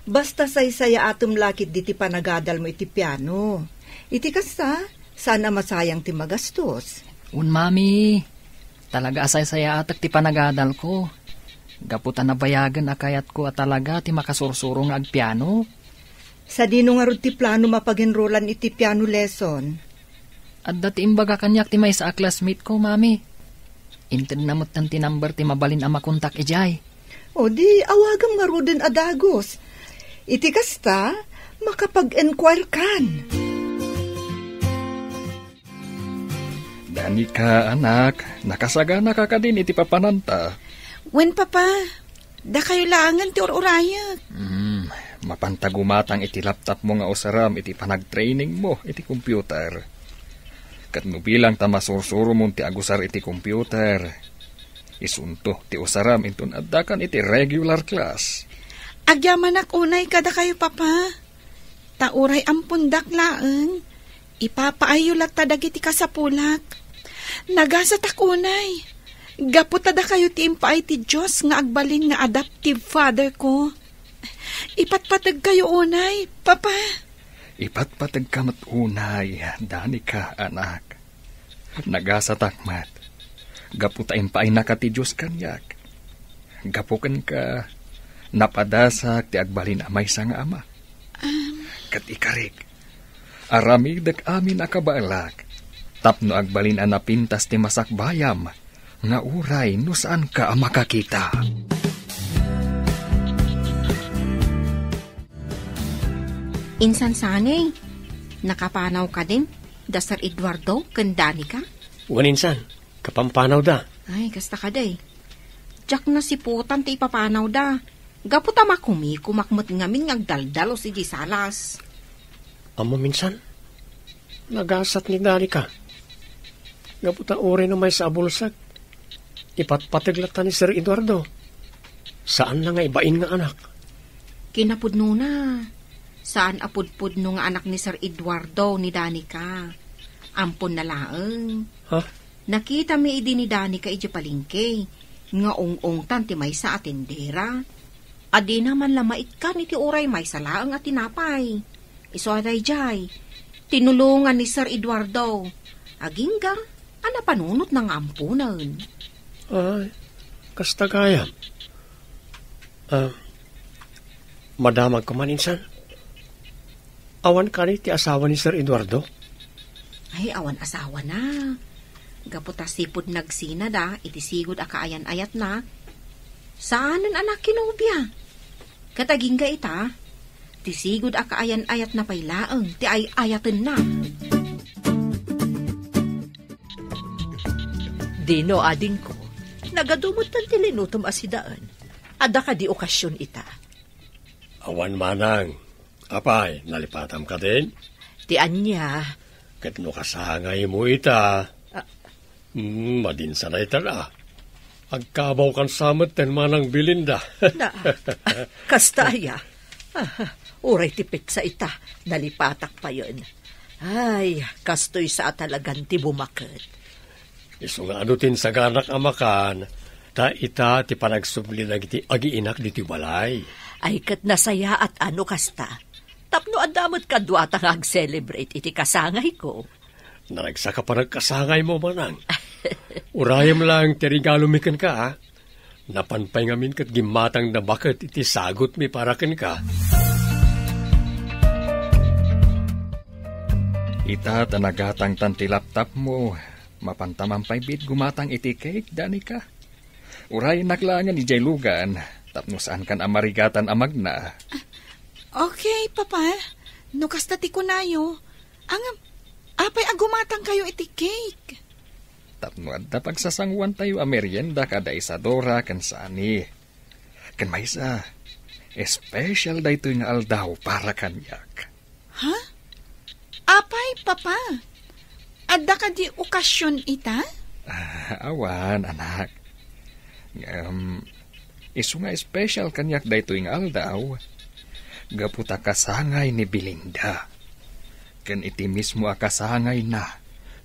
Basta saysayaatem la ketdi ti panagadalmo iti piano. Iti kasta, saan a masayang ti magastos. Un, Mami, talaga a saysayaatek ti panagadalko. Gapu ta nabayagen a kayatko a talaga ti makasursuro nga agpiano. Sadino ngarud ti planom a pagenrolan iti piano lesson? Adda ti imbaga kaniak ti maysa a classmate ko, Mami. Intedna metten ti number ti mabalin a makontak idiay. O di, awagam ngaruden a dagus. Iti kasta, makapag-enquire kan. Danica, anak, nakasaganaka kadin iti papananta? Wen, Papa. Dakayo laengen ti ur-urayek. Hmm, mapanta gumatang iti laptopmo nga usarem iti panagtrainingmo iti computer. Ket no bilang ta masursuromon ti agusar iti computer, isunto ti usarem inton addakan iti regular class. Agyamanak unay kadakayo, Papa. Ta uray ampondak laeng, ipapaayyo latta dagiti kasapulak. Nagasatak unay, gapu ta dakayo ti impaay ti Dios nga agbalin nga adoptive father ko. Ipatpategkayo unay, Papa. Ipatpategka met unay, Danica, anak. Nagasatak met, gapu ta impaaynaka ti Dios kaniak. Gapu kenka, napadasak ti agbalin a maysa nga ama. Ket ikarik, aramidek amin a kabaelak, tapno agbalin a napintas ti masakbayam, nga uray no saanka a makakita. Insan sani, nakapanaw kadin da Sir Eduardo ken Danica? Wen insan, kapampanawda. Ay, kasta kadi. Diak nasiputan ti ipapanawda. Gapu ta makumikumak met ngamin nga agdaldalus idiay salas. Ammom insan, nagasat ni Danica. Gapu ta uray no maysa a bulsek, ipatpateg latta ni Sir Eduardo. Saanna nga ibain nga anak. Kinapudnona, saan a pudpudno nga anak ni Sir Eduardo ni Danica. Amponda laeng. Ha? Nakitami idi ni Danica idiay palengke nga ung-ungtan ti maysa a tendera. A dina man la maikkan iti uray maysa laeng a tinapay. Isu a daydiay, tinulongan ni Sir Eduardo. Agingga a napanunotna nga amponen. Ay, kasta gayam. Ah, madamagko man insan. Awan kadi ti asawa ni Sir Eduardo? Ay, awan asawana. Gapu ta sipud nagsinada iti sigud a kaayan-ayatna, saanen a nakinobia. Ket agingga ita, ti sigud a kaayan-ayatna pay laeng ti ay-ayatenna. Dino, adingko, nagadu metten ti linutom a sidaen. Adda kadi okasion ita? Awan manang. Apay, nalipatam kadin? Ti ania? Ket no kasangaymo ita. Ah. Hmm, madinsa dayta la. Agkabawkan sa metten manang Belinda. Na, kasta aya. Ah, uray ti petsa ita, nalipatak payen. Ay, kastoy sa a talagan ti bumaket. Isu nga adu ti insaganak a makan, ta ita ti panagsubli dagiti agiinak ditoy balay. Ay, ket nasayaat a no kasta. Tapno adda met kaduata nga ag-celebrate iti kasangayko. Naragsak a panagkasangaymo, manang. Urayem laeng ti regalomi kenka, a. Napan pay ngamin ket gimmatangda baket iti sagutmi para kenka. Ita ta nagatangtan ti laptopmo, mapanta man pay biit gumatang iti cake, Danica. Urayennak laengen idiay lugan, tapno saankan a marigatan a magna. Okay, Papa. No kasta ti kunayo, ngem, apay a gumatangkayo iti cake? Tapno adda pagsasanguantayo a merienda kada Isadora ken Sani. Ken maysa, espesyal daytoy nga aldaw para kaniak. Ha? Apay, Papa? Adda kadi okasion ita? Ah, awan, anak. Ngem, isu nga espesyal kaniak daytoy nga aldaw, gapu ta kasangay ni Belinda. Ken iti mismo a kasangayna,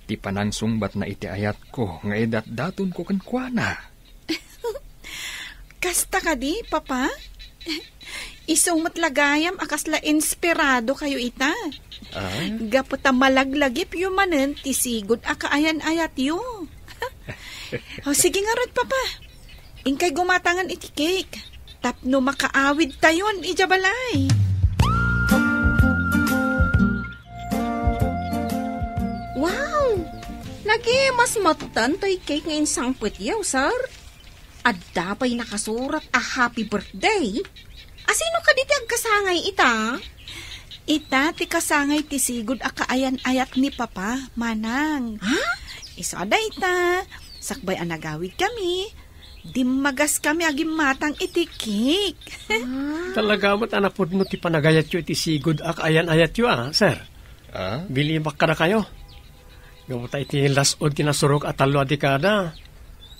ti panangsungbatna iti ayatko nga idatdatonko kenkuana. Kasta kadi, Papa? Isu met la gayam a kasla inspiradokayo ita. Ah? Gapu ta malaglagipyo manen ti sigud a kaayan-ayatyo. O, sige ngarud, Papa. Inkay gumatangan iti cake tapno makaawidtayon idiay balay. Wow! Nagimas metten toy cake nga insangpetyo, sir. Adda pay nakasurat a happy birthday. Asino kadi ti agkasangay ita? Ita ti kasangay ti sigud a kaayan-ayat ni Papa, Manang. Ha? Isu a dayta, sakbay a nagawidkami, dimmagaskami a gimmatang iti cake. Ah. Talaga met a napudno ti panagayatyo iti sigud a kaayan-ayatyo, a, sir. Ah? Bilimak kadakayo. Gapu ta iti las-ud ti nasurok a tallo a dekada,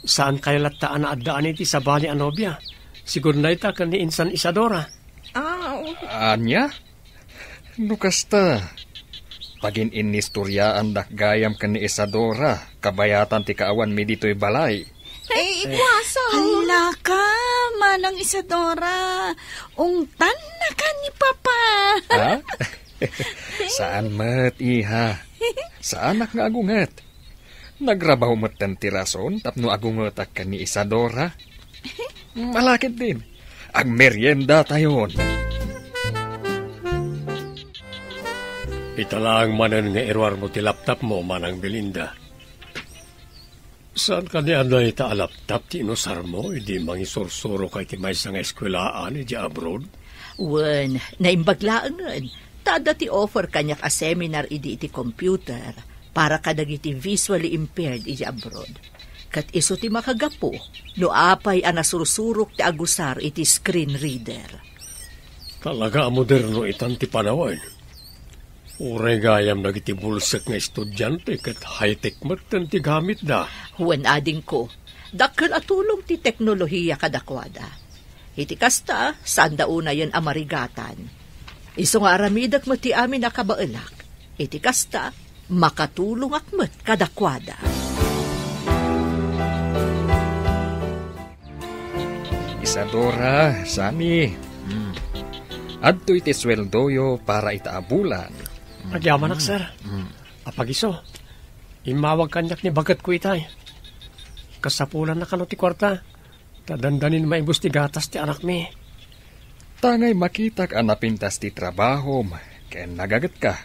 saankayo latta a naaddaan iti sabali a nobia. Sigud dayta ken ni Insan Isadora. Ah, oo. Ania? No kasta, pagin-innistoriaandak gayam ken ni Isadora, kabayatan ti kaawanmi ditoy balay. Eh, ikuasa. Hala ka, Manang Isadora. Ungtanna ka ni Papa. Ha? Saan met, iha. Saanak nga agunget. Nagrabaw metten ti rason tapno agungetak ken ni Isadora. Malakit din. Agmerienda tayon. Ita laeng manen nga iruarmo ti laptopmo, Manang Belinda. Saan kadi a dayta a laptop ti inusarmo idi mangisursuroka iti maysa nga eskuelaan idi abroad? Wen, naimbag laengen, ta adda ti offer kaniak a seminar idi iti computer para kadagiti visually impaired idi abroad. Ket isu ti makagapu no apay a nasursurok ti agusar iti screen reader. Talaga a moderno itan ti panawen. Uray gayam dagiti bulsek nga estudiante ket high-tech metten ti gamitda. Wen, adingko, dakkel a tulong ti teknolohia kadakuada. Iti kasta, saanda unayen a marigatan. Isu nga aramidek met ti amin a kabaelak. Iti kasta, makatulongak met kadakuada. Isadora, Sani. Hmm. Adtoy ti sueldoyo para ita a bulan. Agyamanak, sir. Hmm. Apagiso, immawag kaniak ni baketko itay. Kasapulanna kano ti kuarta, ta dandanin maibus ti gatas ti anakmi. Tangay makitak a napintas ti trabahom ken nagagetka.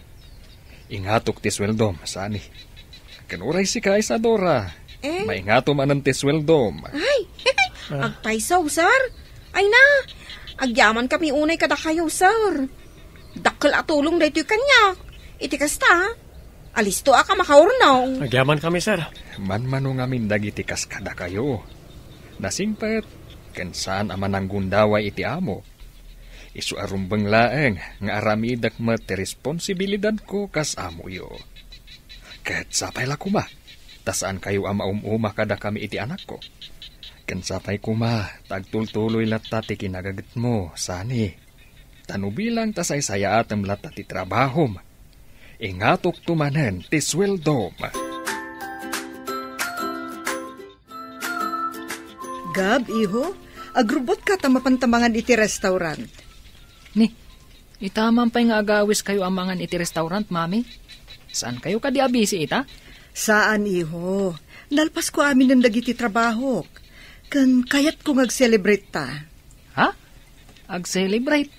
Ingatok ti sueldom, Sani. Ken uray sika, Isadora, eh? Maingato manen ti sueldom. Ay, agpayso, sir. Ay na, agyaman kami unay kadakayo, sir. Dakkel a tulong daytoy kaniak. Iti kasta, alisto a ka makaurnong. Agyaman kami, sir. Manmano ngamin dagiti kas kadakayo. Nasingpet, ken saan a mananggundaway iti amo. Isu a rumbeng laeng nga aramidek met ti responsibilidadko kas amoyo. Ket sapay la koma, ta saankayo a maum-uma kadakami iti anakko. Ken sapay koma, ta agtultuloy latta ti kinagagetmo, Sani. Ta no bilang ta saysayaatem latta ti trabahom, ingatokto manen ti sueldom. Gab, iho, agrubotka ta mapanta mangan iti restaurant. Ni, ita man pay nga agawiskayo a mangan iti restaurant, Mami? Saankayo kadi a busy ita? Saan, iho. Nalpasko aminen dagiti trabahok. Ken kayatko nga ag-celebrate ta. Ha? Ag-celebrate?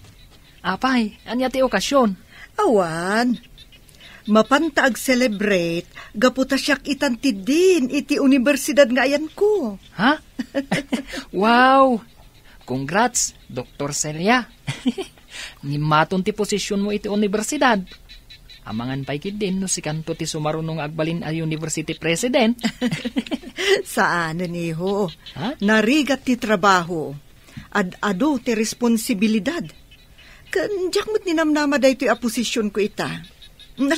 Apay, ania ti okasyon? Awan. Mapanta ag-celebrate gapu ta siak itan ti dean iti universidad nga ayanko. Ha? Wow! Congrats, Doktor Celia. Ngimmaton ti posisyonmo iti universidad. Amangan pay ketdin no sikanto ti sumaruno nga agbalin a university president. Saanen, iho. Ha? Narigat ti trabaho. Ad-adu ti responsibilidad. Ken diak met ninamnama daytoy a posisyonko ita. Ala,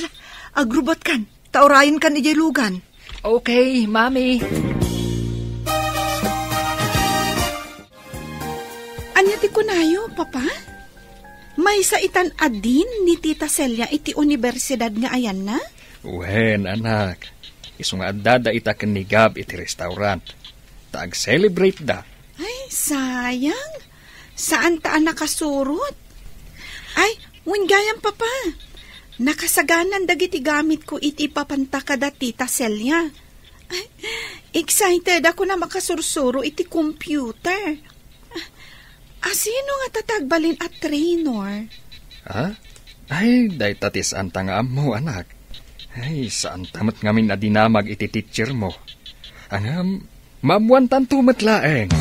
agrubotkan, ta urayenkan idiay lugan. Okay, Mami. Ania ti kunayo, Papa? Maysa itan a dean ni Tita Celia iti universidad nga ayanna? Wen, anak. Isu nga addada ita ken ni Gab iti restaurant. Ta ag-celebrate da. Ay, sayang. Saan ta a nakasurot? Ay, wen gayam, Papa. Nakasaganan dagiti gamitko iti ipapanta kada Tita Celia. Ay, excited ako a makasursuro iti computer. Asino nga ta ti agbalin a trainer? Ha? Ay, dayta ti saanta nga ammo, anak. Ay, saanta met ngamin a dinamag iti teacher mo. Ngem, maammoantanto met laeng.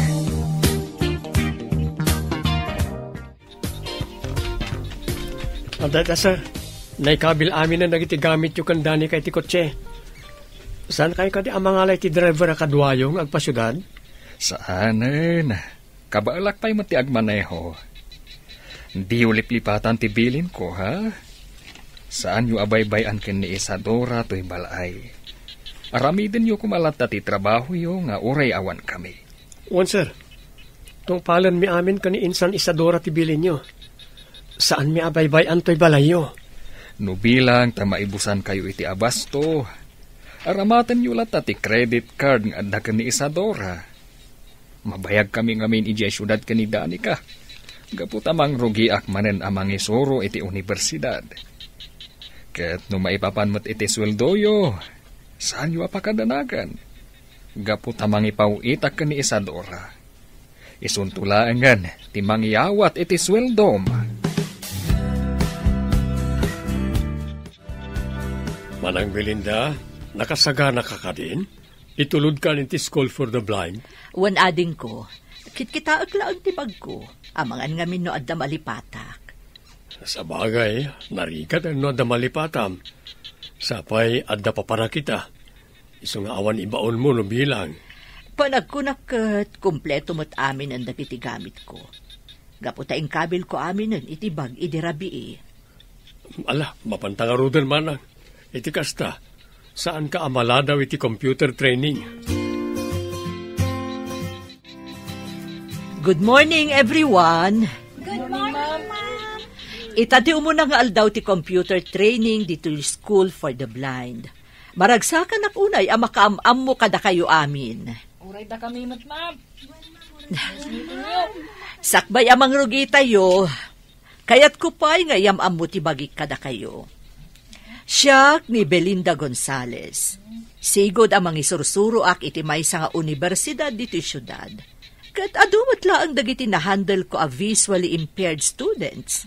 Adda ita, sir. Naikabil aminen dagiti gamityo ken Danica iti kotse. Saankayo kadi a mangala iti driver a kaduayo nga agpasiudad? Saanen. Kabaelak pay met ti agmaneho. Diyo liplipatan ti bilinko, ha? Saanyo a baybay-an ken ni Isadora toy bal-ay. Aramidenyo koma latta ti trabahoyo nga uray awankami. Wen, sir. Tungpalenmi amin ken ni Insan Isadora ti bilinyo. Saanmi a baybay-an toy balayyo. No bilang ta maibusankayo iti abasto, aramatenyo latta ti credit card nga adda ken ni Isadora. Mabayagkami ngamin idiay siudad ken ni Danica. Gapu ta mangrugiak manen a mangisuro iti universidad. Ket no maipapan met iti sueldoyo, saanyo a pakadanagan. Gapu ta mangipaw-itak ken ni Isadora. Isunto laengen ti mangiyawat iti sueldom. Manang Belinda, nakasagana ka kadin? Itulodkan iti School for the Blind? Wen, adingko. Kitkitaek laeng ti bagko. Amangan ngamin no adda malipatak. Sabagay, narigat no adda malipatam. Sapay, adda papanakita. Isu nga awan ibaonmo no bilang. Panagkunak ket kompleto met aminen dagiti gamitko. Gapu ta inkabilko aminen iti bag idi rabii. Ala, mapanta ngaruden manang. Iti kasta, saanka a maladaw iti computer training. Good morning, everyone. Good morning, ma'am. Ita ti umuna nga aldaw ti computer training ditoy School for the Blind. Maragsakanak unay a makaam-ammo kadakayo amin. Uray dakami met, ma'am. Sakbay a mangrugitayo, kayatko pay nga iyam-ammo ti bagik kadakayo. Siak ni Belinda Gonzalez. Sigud a mangisursuroak iti maysa nga universidad ditoy siudad. Ket adu met laeng dagiti nahandle ko a visually impaired students.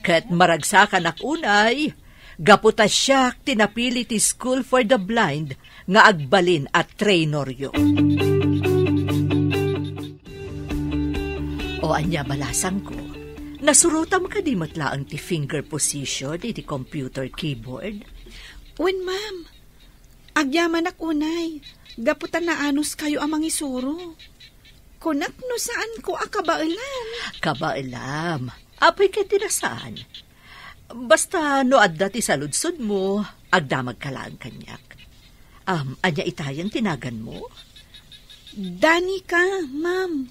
Ket maragsakanak unay, gapu ta siak ti napili ti School for the Blind nga agbalin a trainoryo. O ania, balasangko, nasurotam kadi met laeng ti finger position iti computer keyboard? Wen, ma'am. Agyamanak unay, gapu ta naanuskayo a mangisuro. Kunak no saanko a kabaelan. Kabaelam. Apay ket ti nasaan? Basta no adda ti saludsodmo, agdamagka laeng kaniak. Am, ania itayen ti naganmo? Danica, ma'am.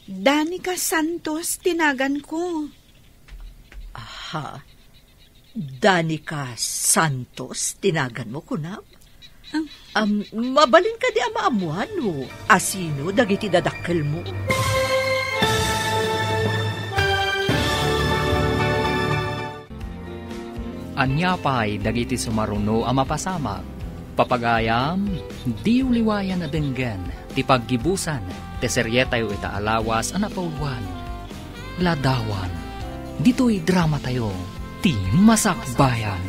Danica Santos ti naganko. Aha. Danica Santos ti naganmo, kunam? Am, mabalin kadi a maammuan no asino dagiti dadakkelmo? Ania pay dagiti sumaruno a mapasamak? Papagayam, diyo liwayan a denggen ti paggibusan ti serietayo ita a lawas a napauluan, Ladawan. Ditoy dramatayo, Ti Masakbayan.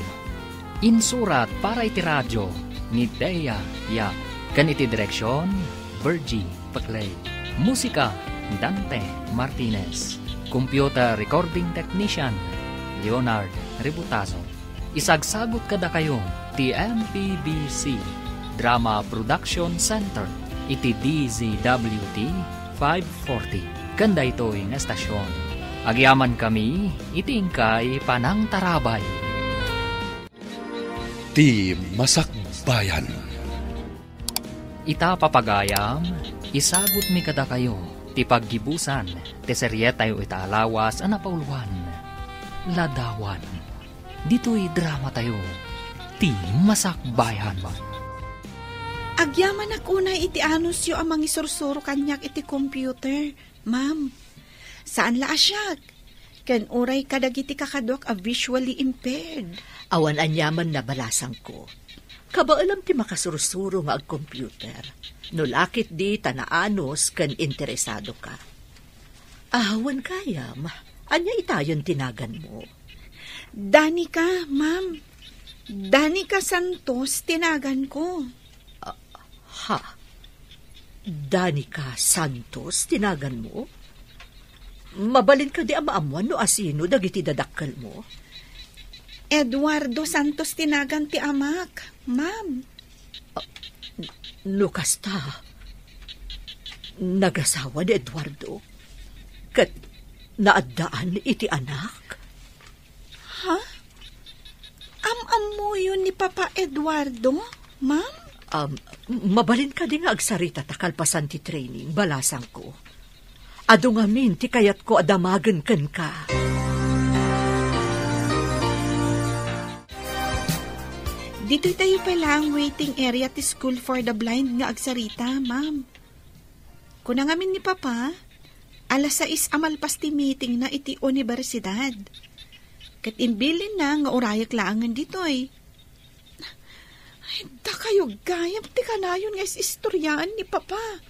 Insurat para iti radio ni Dea Yap, ken iti direksion, Virgie Paclay. Musika, Dante Martinez. Computer recording technician, Leonard Rebutazo. Isagsagut kadakayo ti M P B C Drama Production Center iti D Z W T five forty. Ken daytoy nga estasion, agyamankami iti inkay panangtarabay. Ti Masakbayan. Ita, papagayam, isagutmi kadakayo ti paggibusan ti serietayo ita a lawas a napauluan, Ladawan. Ditoy dramatayo, Ti Masakbayan. Agyamanak unay iti anusyo a mangisursuro kaniak iti computer, ma'am. Saan la a siak, ken uray kadagiti kakaduak a visually impaired. Awan aniaman, balasangko. Kabaelam ti makasursuro nga agcomputer, no la ketdi ta naanus ken interesado ka. Awan gayam, ania itayen ti naganmo? Danica, ma'am. Danica Santos ti naganko. Ah, ha? Danica Santos ti naganmo? Mabalin kadi a maammuan no asino dagiti dadakkelmo? Eduardo Santos ti nagan ti amak, ma'am. No kasta, nagasawa ni Eduardo, ket naaddaan iti anak? Ha? Am-ammoyo ni Papa Eduardo, ma'am? Um, mabalin kadi nga agsarita ta kalpasan ti training, balasangko? Adu ngamin ti kayatko a damagen kenka. Ditoy tayo pay laeng waiting area ti School for the Blind nga agsarita, ma'am. Kuna ngamin ni Papa, alas sais a malpas ti meeting na iti universidad. Ket imbilinna nga urayek laengen ditoy. Ay, dakayo gayam ti kanayon nga is-istoryaan ni Papa.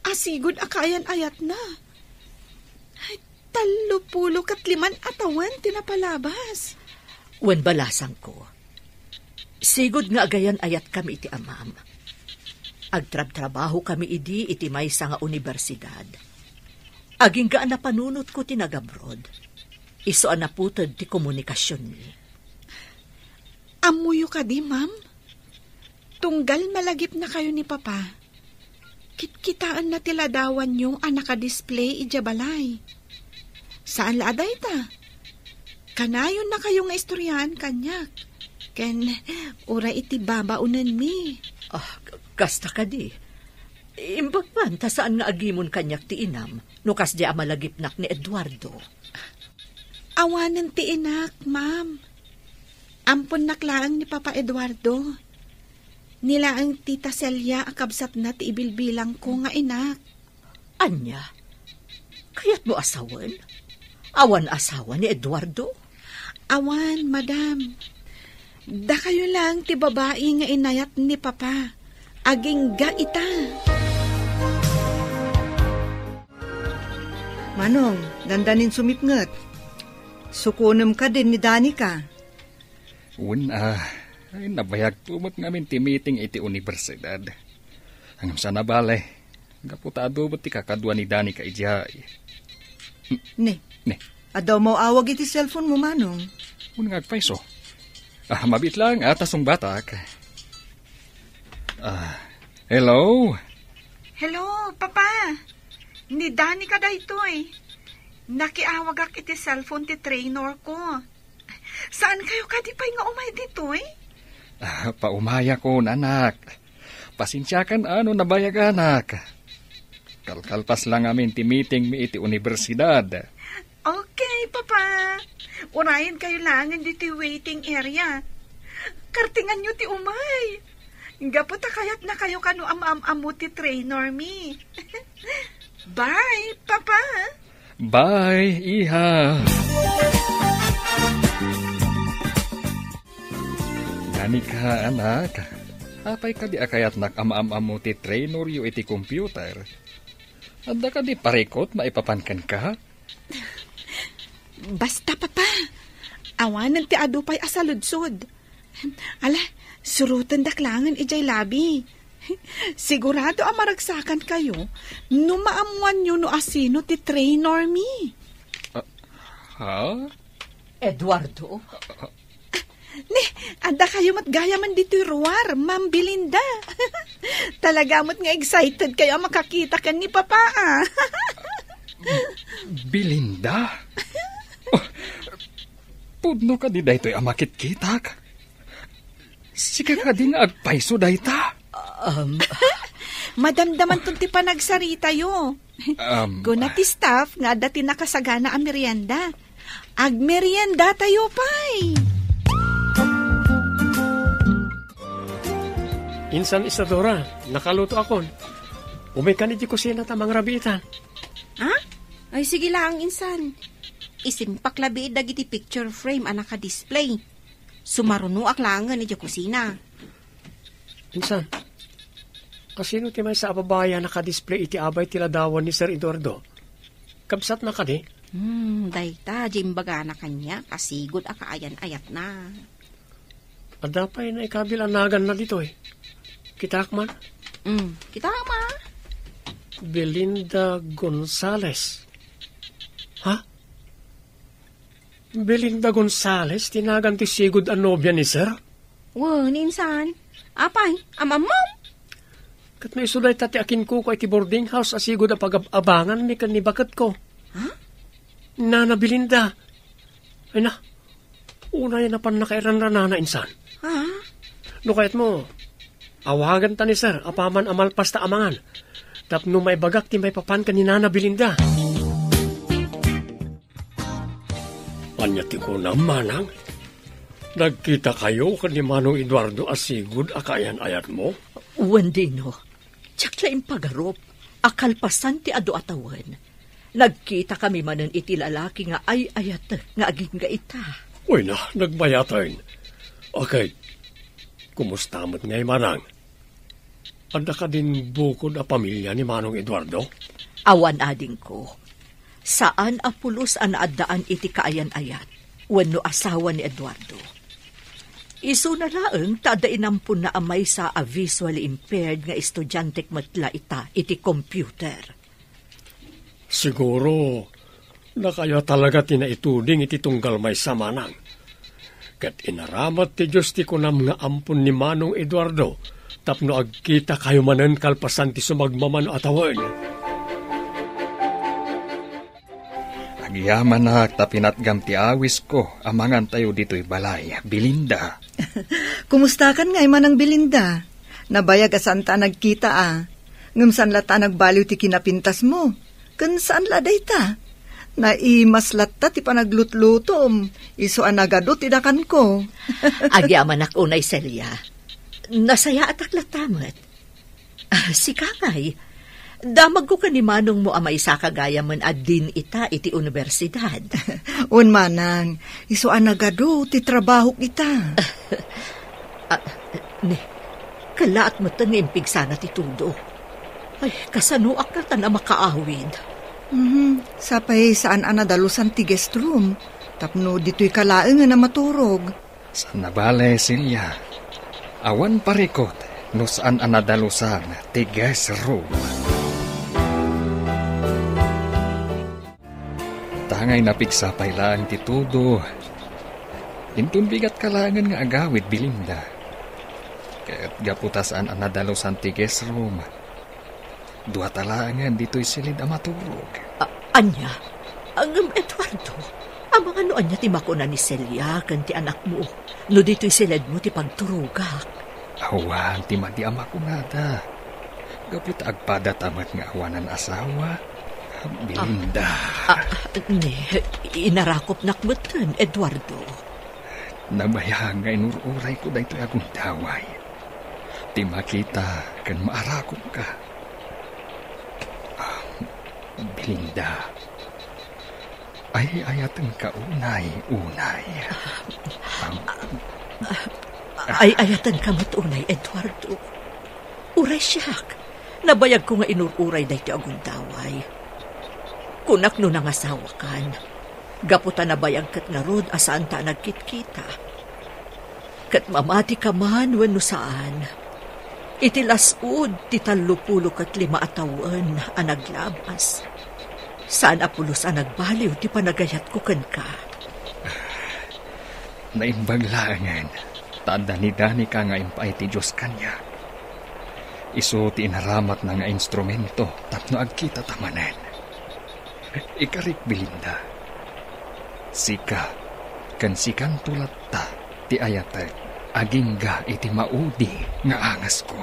Asigud a kaayan-ayatna. Ay, tallo pulo ket liman a tawen ti napalabas. Wen balasangko, sigud nga agayan-ayatkami iti amam. Agtrabtrabahokami idi iti maysa nga universidad. Agingga a napanunotko ti nagabroad. Isu a naputed ti komunikasionmi. Ammoyo kadi, ma'am? Tunggal malagipnakayo ni Papa, kitkitaenna ti ladawanyo a nakadisplay idiay balay. Saan la a dayta. Kanayonnakayo nga istoryaan kaniak. Ken, uray iti babaonenmi. Ah, k-, kasta kadi. Imbag man ta saan nga agimon kaniak ti inam no kasdiay a malagipnak ni Eduardo. Awanen ti inak, ma'am. Amponnak laeng ni Papa Eduardo. Ni laeng Tita Celia a kabsatna ti ibilbilangko nga inak. Ania? Kayatmo a sawen? Awan asawa ni Eduardo? Awan, madam. Dakayo laeng ti babai nga inayat ni Papa. Agingga ita. Manong, dandanin sumipnget. Sukonem kadin ni Danica. Wen a, ay, nabayagto met ngamin ti meeting iti universidad. Ngem saan a bale, gapu ta adu met ti kakadua ni Danica idiay. Ne. Ne. Adda umaw-awag iti cellphone mo, Manong. Wen nga agpayso. Ah, mabiit laeng a ta sungbatak. Ah, hello? Hello, Papa. Ni Danica daytoy. Nakiawagak iti cellphone ti trainer ko. Saan kayo kadi pay nga umay ditoy? Ah, paumayakon, anak. Pasensiakan a no nabayaganak. Kalkalpas la ngamin ti meeting mi iti universidad. Okay, Papa. Urayen kayo laengen ditoy waiting area. Kartinganyo ti umay. Gapu ta kayatnakayo kano am-am-ammo ti trainer mi. Bye, Papa. Bye, iha. Danica, anak. Apay kadi a kayatnak a maam-ammo ti traineryo iti computer? Adda kadi parikut maipapan kenka? Basta, Papa. Awanen ti adu pay a saludsod. Ala, surotendak laengen idiay labi. Sigurado a maragsakan kayo no maammoanyo no asino ti trainer mi. Ah, ha? Eduardo? Ne, adda kayo met gayamen ditoy ruar, Ma'am Belinda. Talaga met nga excited kayo a makakita ken ni Papa, ah. Belinda? Oh, pudno kadi daytoy a makitkitak? Sika kadi nga agpayso dayta? Um, Madamdamanton ti panagsaritayo. Um, Kuna ti staff nga adda ti nakasagana a merienda. Agmerienda tayo pay. Insan Isadora, nakaluto akon. Umay kan iti kusina ta mangrabii ita. Ha? Ay, sige lang, insan. Isimpak labi dagiti picture frame a nakadisplay. Sumarunoak laengen idiay kusina. Insan, asino ti maysa a babai a nakadisplay iti abay ti ladawan ni Sir Eduardo? Kabsatna kadi? Hmm, dayta, di imbagana kaniak, asigud a kaayan-ayatna. Adda pay naikabil a naganna ditoy. Kitaak man. Hmm, kitaak man. Belinda Gonzales. Ha? Belinda Gonzales ti nagan ti sigud a nobia ni Sir? Wen, insan. Apay, amammom? Ket no isu dayta ti akinkuko iti boarding house a sigud a pagab-abanganmi ken ni baketko. Ha? Nana Belinda. Ay na, unay a napan nakairanranana insan. Ha? No kayatmo, awaganta ni Sir apaman a malpasta a mangan. Tapno maibagak ti maipapan ken ni Nana Belinda. Ania ti kunam, Manang? Nagkitakayo ken ni Manong Eduardo a sigud a kaayan-ayatmo? Wen, Dino. Diak la impagarup a kalpasan ti adu a tawen, nagkitakami manen iti lalaki nga ay-ayatek nga agingga ita. Uy na, nagbayaten. Okay, kumusta met ngay, Manang? Adda kadin bukod a pamilia ni Manong Eduardo? Awan, adingko. Saan a pulos a naaddaan iti kaayan-ayat wenno asawa ni Eduardo. Isuna laeng ta adda inamponna a maysa a visually impaired nga estudiantek met la ita iti computer. Siguro, dakayo talaga ti naituding iti tunggal maysa, Manang. Ket inaramat ti Dios ti kunam nga ampon ni Manong Eduardo tapno agkitakayo manen kalpasan ti sumagmamano a tawen. Agyamanak ta pinatgam ti awisko a mangantayo ditoy balay, Belinda. Kumustakan ngay, Manang Belinda? Nabayag a saanta a nagkita a. Ngem saan latta a nagbaliw ti kinapintasmo. Ken saan la dayta. Naimas latta ti panaglutlutom. Isu a nagadu ti dakanko. Agyamanak unay, Celia. Nasayaatak latta met. Ah, sika ngay. Damagko ken ni manongmo a maysaka gayamen a dean ita iti universidad. Wen, Manang, isu a nagadu ti trabahok ita. Ah, ne, kallaat metten nga impigsana ti tudo. Ay, kasanoak ngatan a makaawid? Mhm, sapay saan a nadalusan ti guest room, tapno ditoyka laengen a maturog. Saan a bale, Celia. Awan parikut no saan a nadalusan ti guest room. Tangay napigsa pay laeng ti tudo. Inton bigatka laengen nga agawid, Belinda. Ket gapu ta saan a nadalusan ti guest room, duata laengen ditoy siled a maturog. A-, ania? Ngem, Eduardo, amangan no ania ti makuna ni Celia ken ti anakmo no ditoy siledmo ti pagturogak? Awan ti madi a makunada. Gapu ta agpadata met nga awanan asawa, Belinda. Ah, ah, ne, inarakopnak metten, Eduardo. Nabayag nga inur-urayko daytoy a gundaway. Ti makita ken maarakopka. Ah, Belinda, ay-ayatenka unay, unay. Am- Ay-ayatenka met unay, Eduardo. Uray siak, nabayagko nga inur-uray daytoy a gundaway. Kunak no nangasawakan, gapu ta nabayag ket ngarud a saanta a nagkitkita. Ket mamatika man wenno saan, iti las-ud ti tallopulo ket lima a tawen a naglabas, saan a pulos a nagbaliw ti panagayatko kenka. Naimbag laengen ta adda ni Danica nga impaay ti Dios kaniak. Isu ti inaramatna nga instrumento tapno agkitata manen. Ikarik, Belinda. Sika, ken sikanto latta ti ayatek agingga iti maudi nga angasko.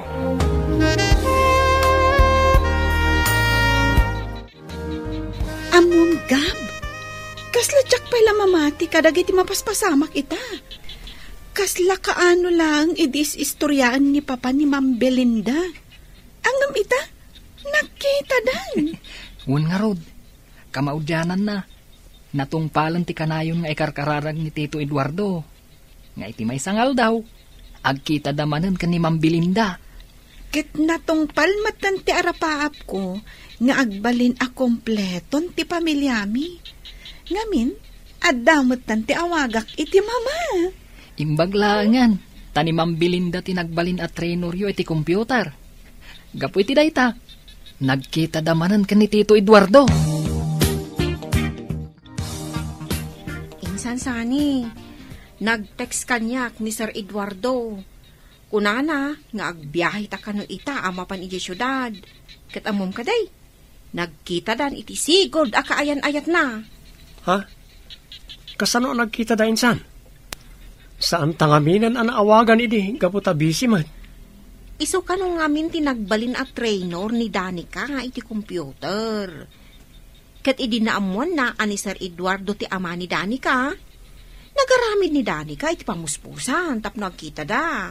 Ammom, Gab, kasla diak pay la mamati kadagiti mapaspasamak ita. Kasla kaano laeng idi is-istoriaen ni Papa ni Ma'am Belinda. Ngem ita, nagkitadan. Wen ngarud, kamaudiananna, natungpalen ti kanayon nga ikarkararag ni Tito Eduardo. Nga iti maysa nga aldaw, agkitada manen ken ni Ma'am Belinda. Ket natungpal metten ti arapaapko nga agbalin a kompleton ti pamiliami. Ngamin, adda metten ti awagak iti mama. Imbag laengen, ta ni Ma'am Belinda ti nagbalin a traineryo iti computer. Gapu iti dayta, nagkitada manen ken ni Tito Eduardo. Insan Sani, nag-text kaniak ni Sir Eduardo. Kunana nga agbiaheta kano ita a mapan idiay siudad. Ket ammom kadi, nagkitadan iti sigud a kaayan-ayatna. Ha? Kasano a nagkitada insan? Saanta ngamin a naawagan idi gapu ta busy met. Isu kano ngamin ti nagbalin a trainer ni Danica iti computer. Ket idi naammoanna a ni Sir Eduardo ti ama ni Danica, nagaramid ni Danica iti pamuspusan tapno agkitada.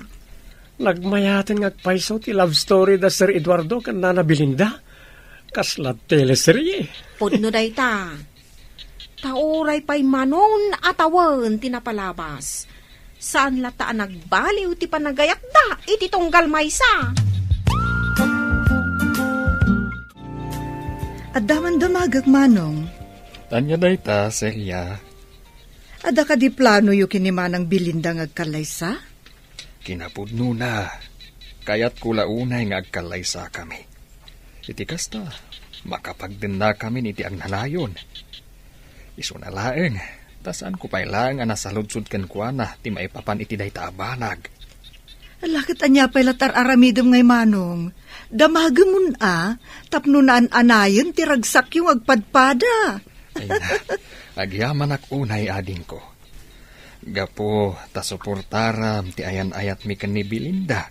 Nagmayaten nga agpayso ti love story da Sir Eduardo ken Nana Belinda. Kasla teleserye. Pudno dayta. Ta uray pay Manong a tawen ti napalabas, saan latta a nagbaliw ti panagayatda iti tunggal maysa. Adda man damagek, Manong. Ania dayta, Celia? Adda kadi planoyo ken ni Manang Belinda nga agkallaysa? Kinapudnona, kayatko la unay nga agkallaysakami. Iti kasta, makapagdennakamin iti agnanayon. Isuna laeng, ta saanko pay laeng a nasaludsod kenkuana ti maipapan iti dayta a banag. Ala, ket ania pay la ti ar-aramidem ngay, Manong? Damagemon a, tapno naan-anayen ti ragsakyo nga agpadpada. Ay na, agyamanak unay, adingko. Gapu ta suportaram ti ayan-ayatmi ken ni Belinda.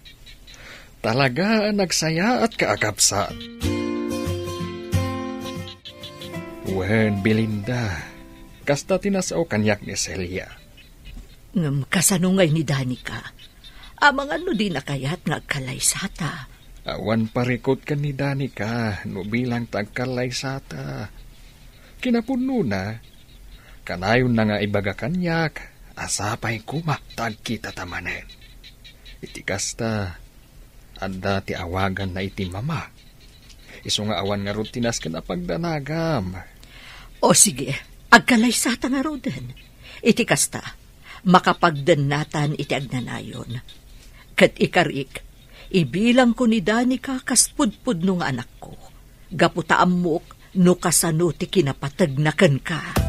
Talaga a nagsayaatka a kabsat. Wen, Belinda, kasta ti nasao kaniak ni Celia. Ngem kasano ngay ni Danica? Amangan no dina kayat nga agkallaysata. Awan parikut ken ni Danica no bilang ta agkallaysata. Kinapudnona, kanayonna nga ibaga kaniak a sapay koma ta agkitata manen. Iti kasta, adda ti awaganna iti mama. Isu nga awan ngarud ti nasken a pagdanagam. O sige, agkallaysata ngaruden. Iti kasta, makapagdennatan iti agnanayon. Ket ikarik, ibilangko ni Danica kas pudpudno nga anakko, gapu ta ammok no kasano ti kinapategna kenka.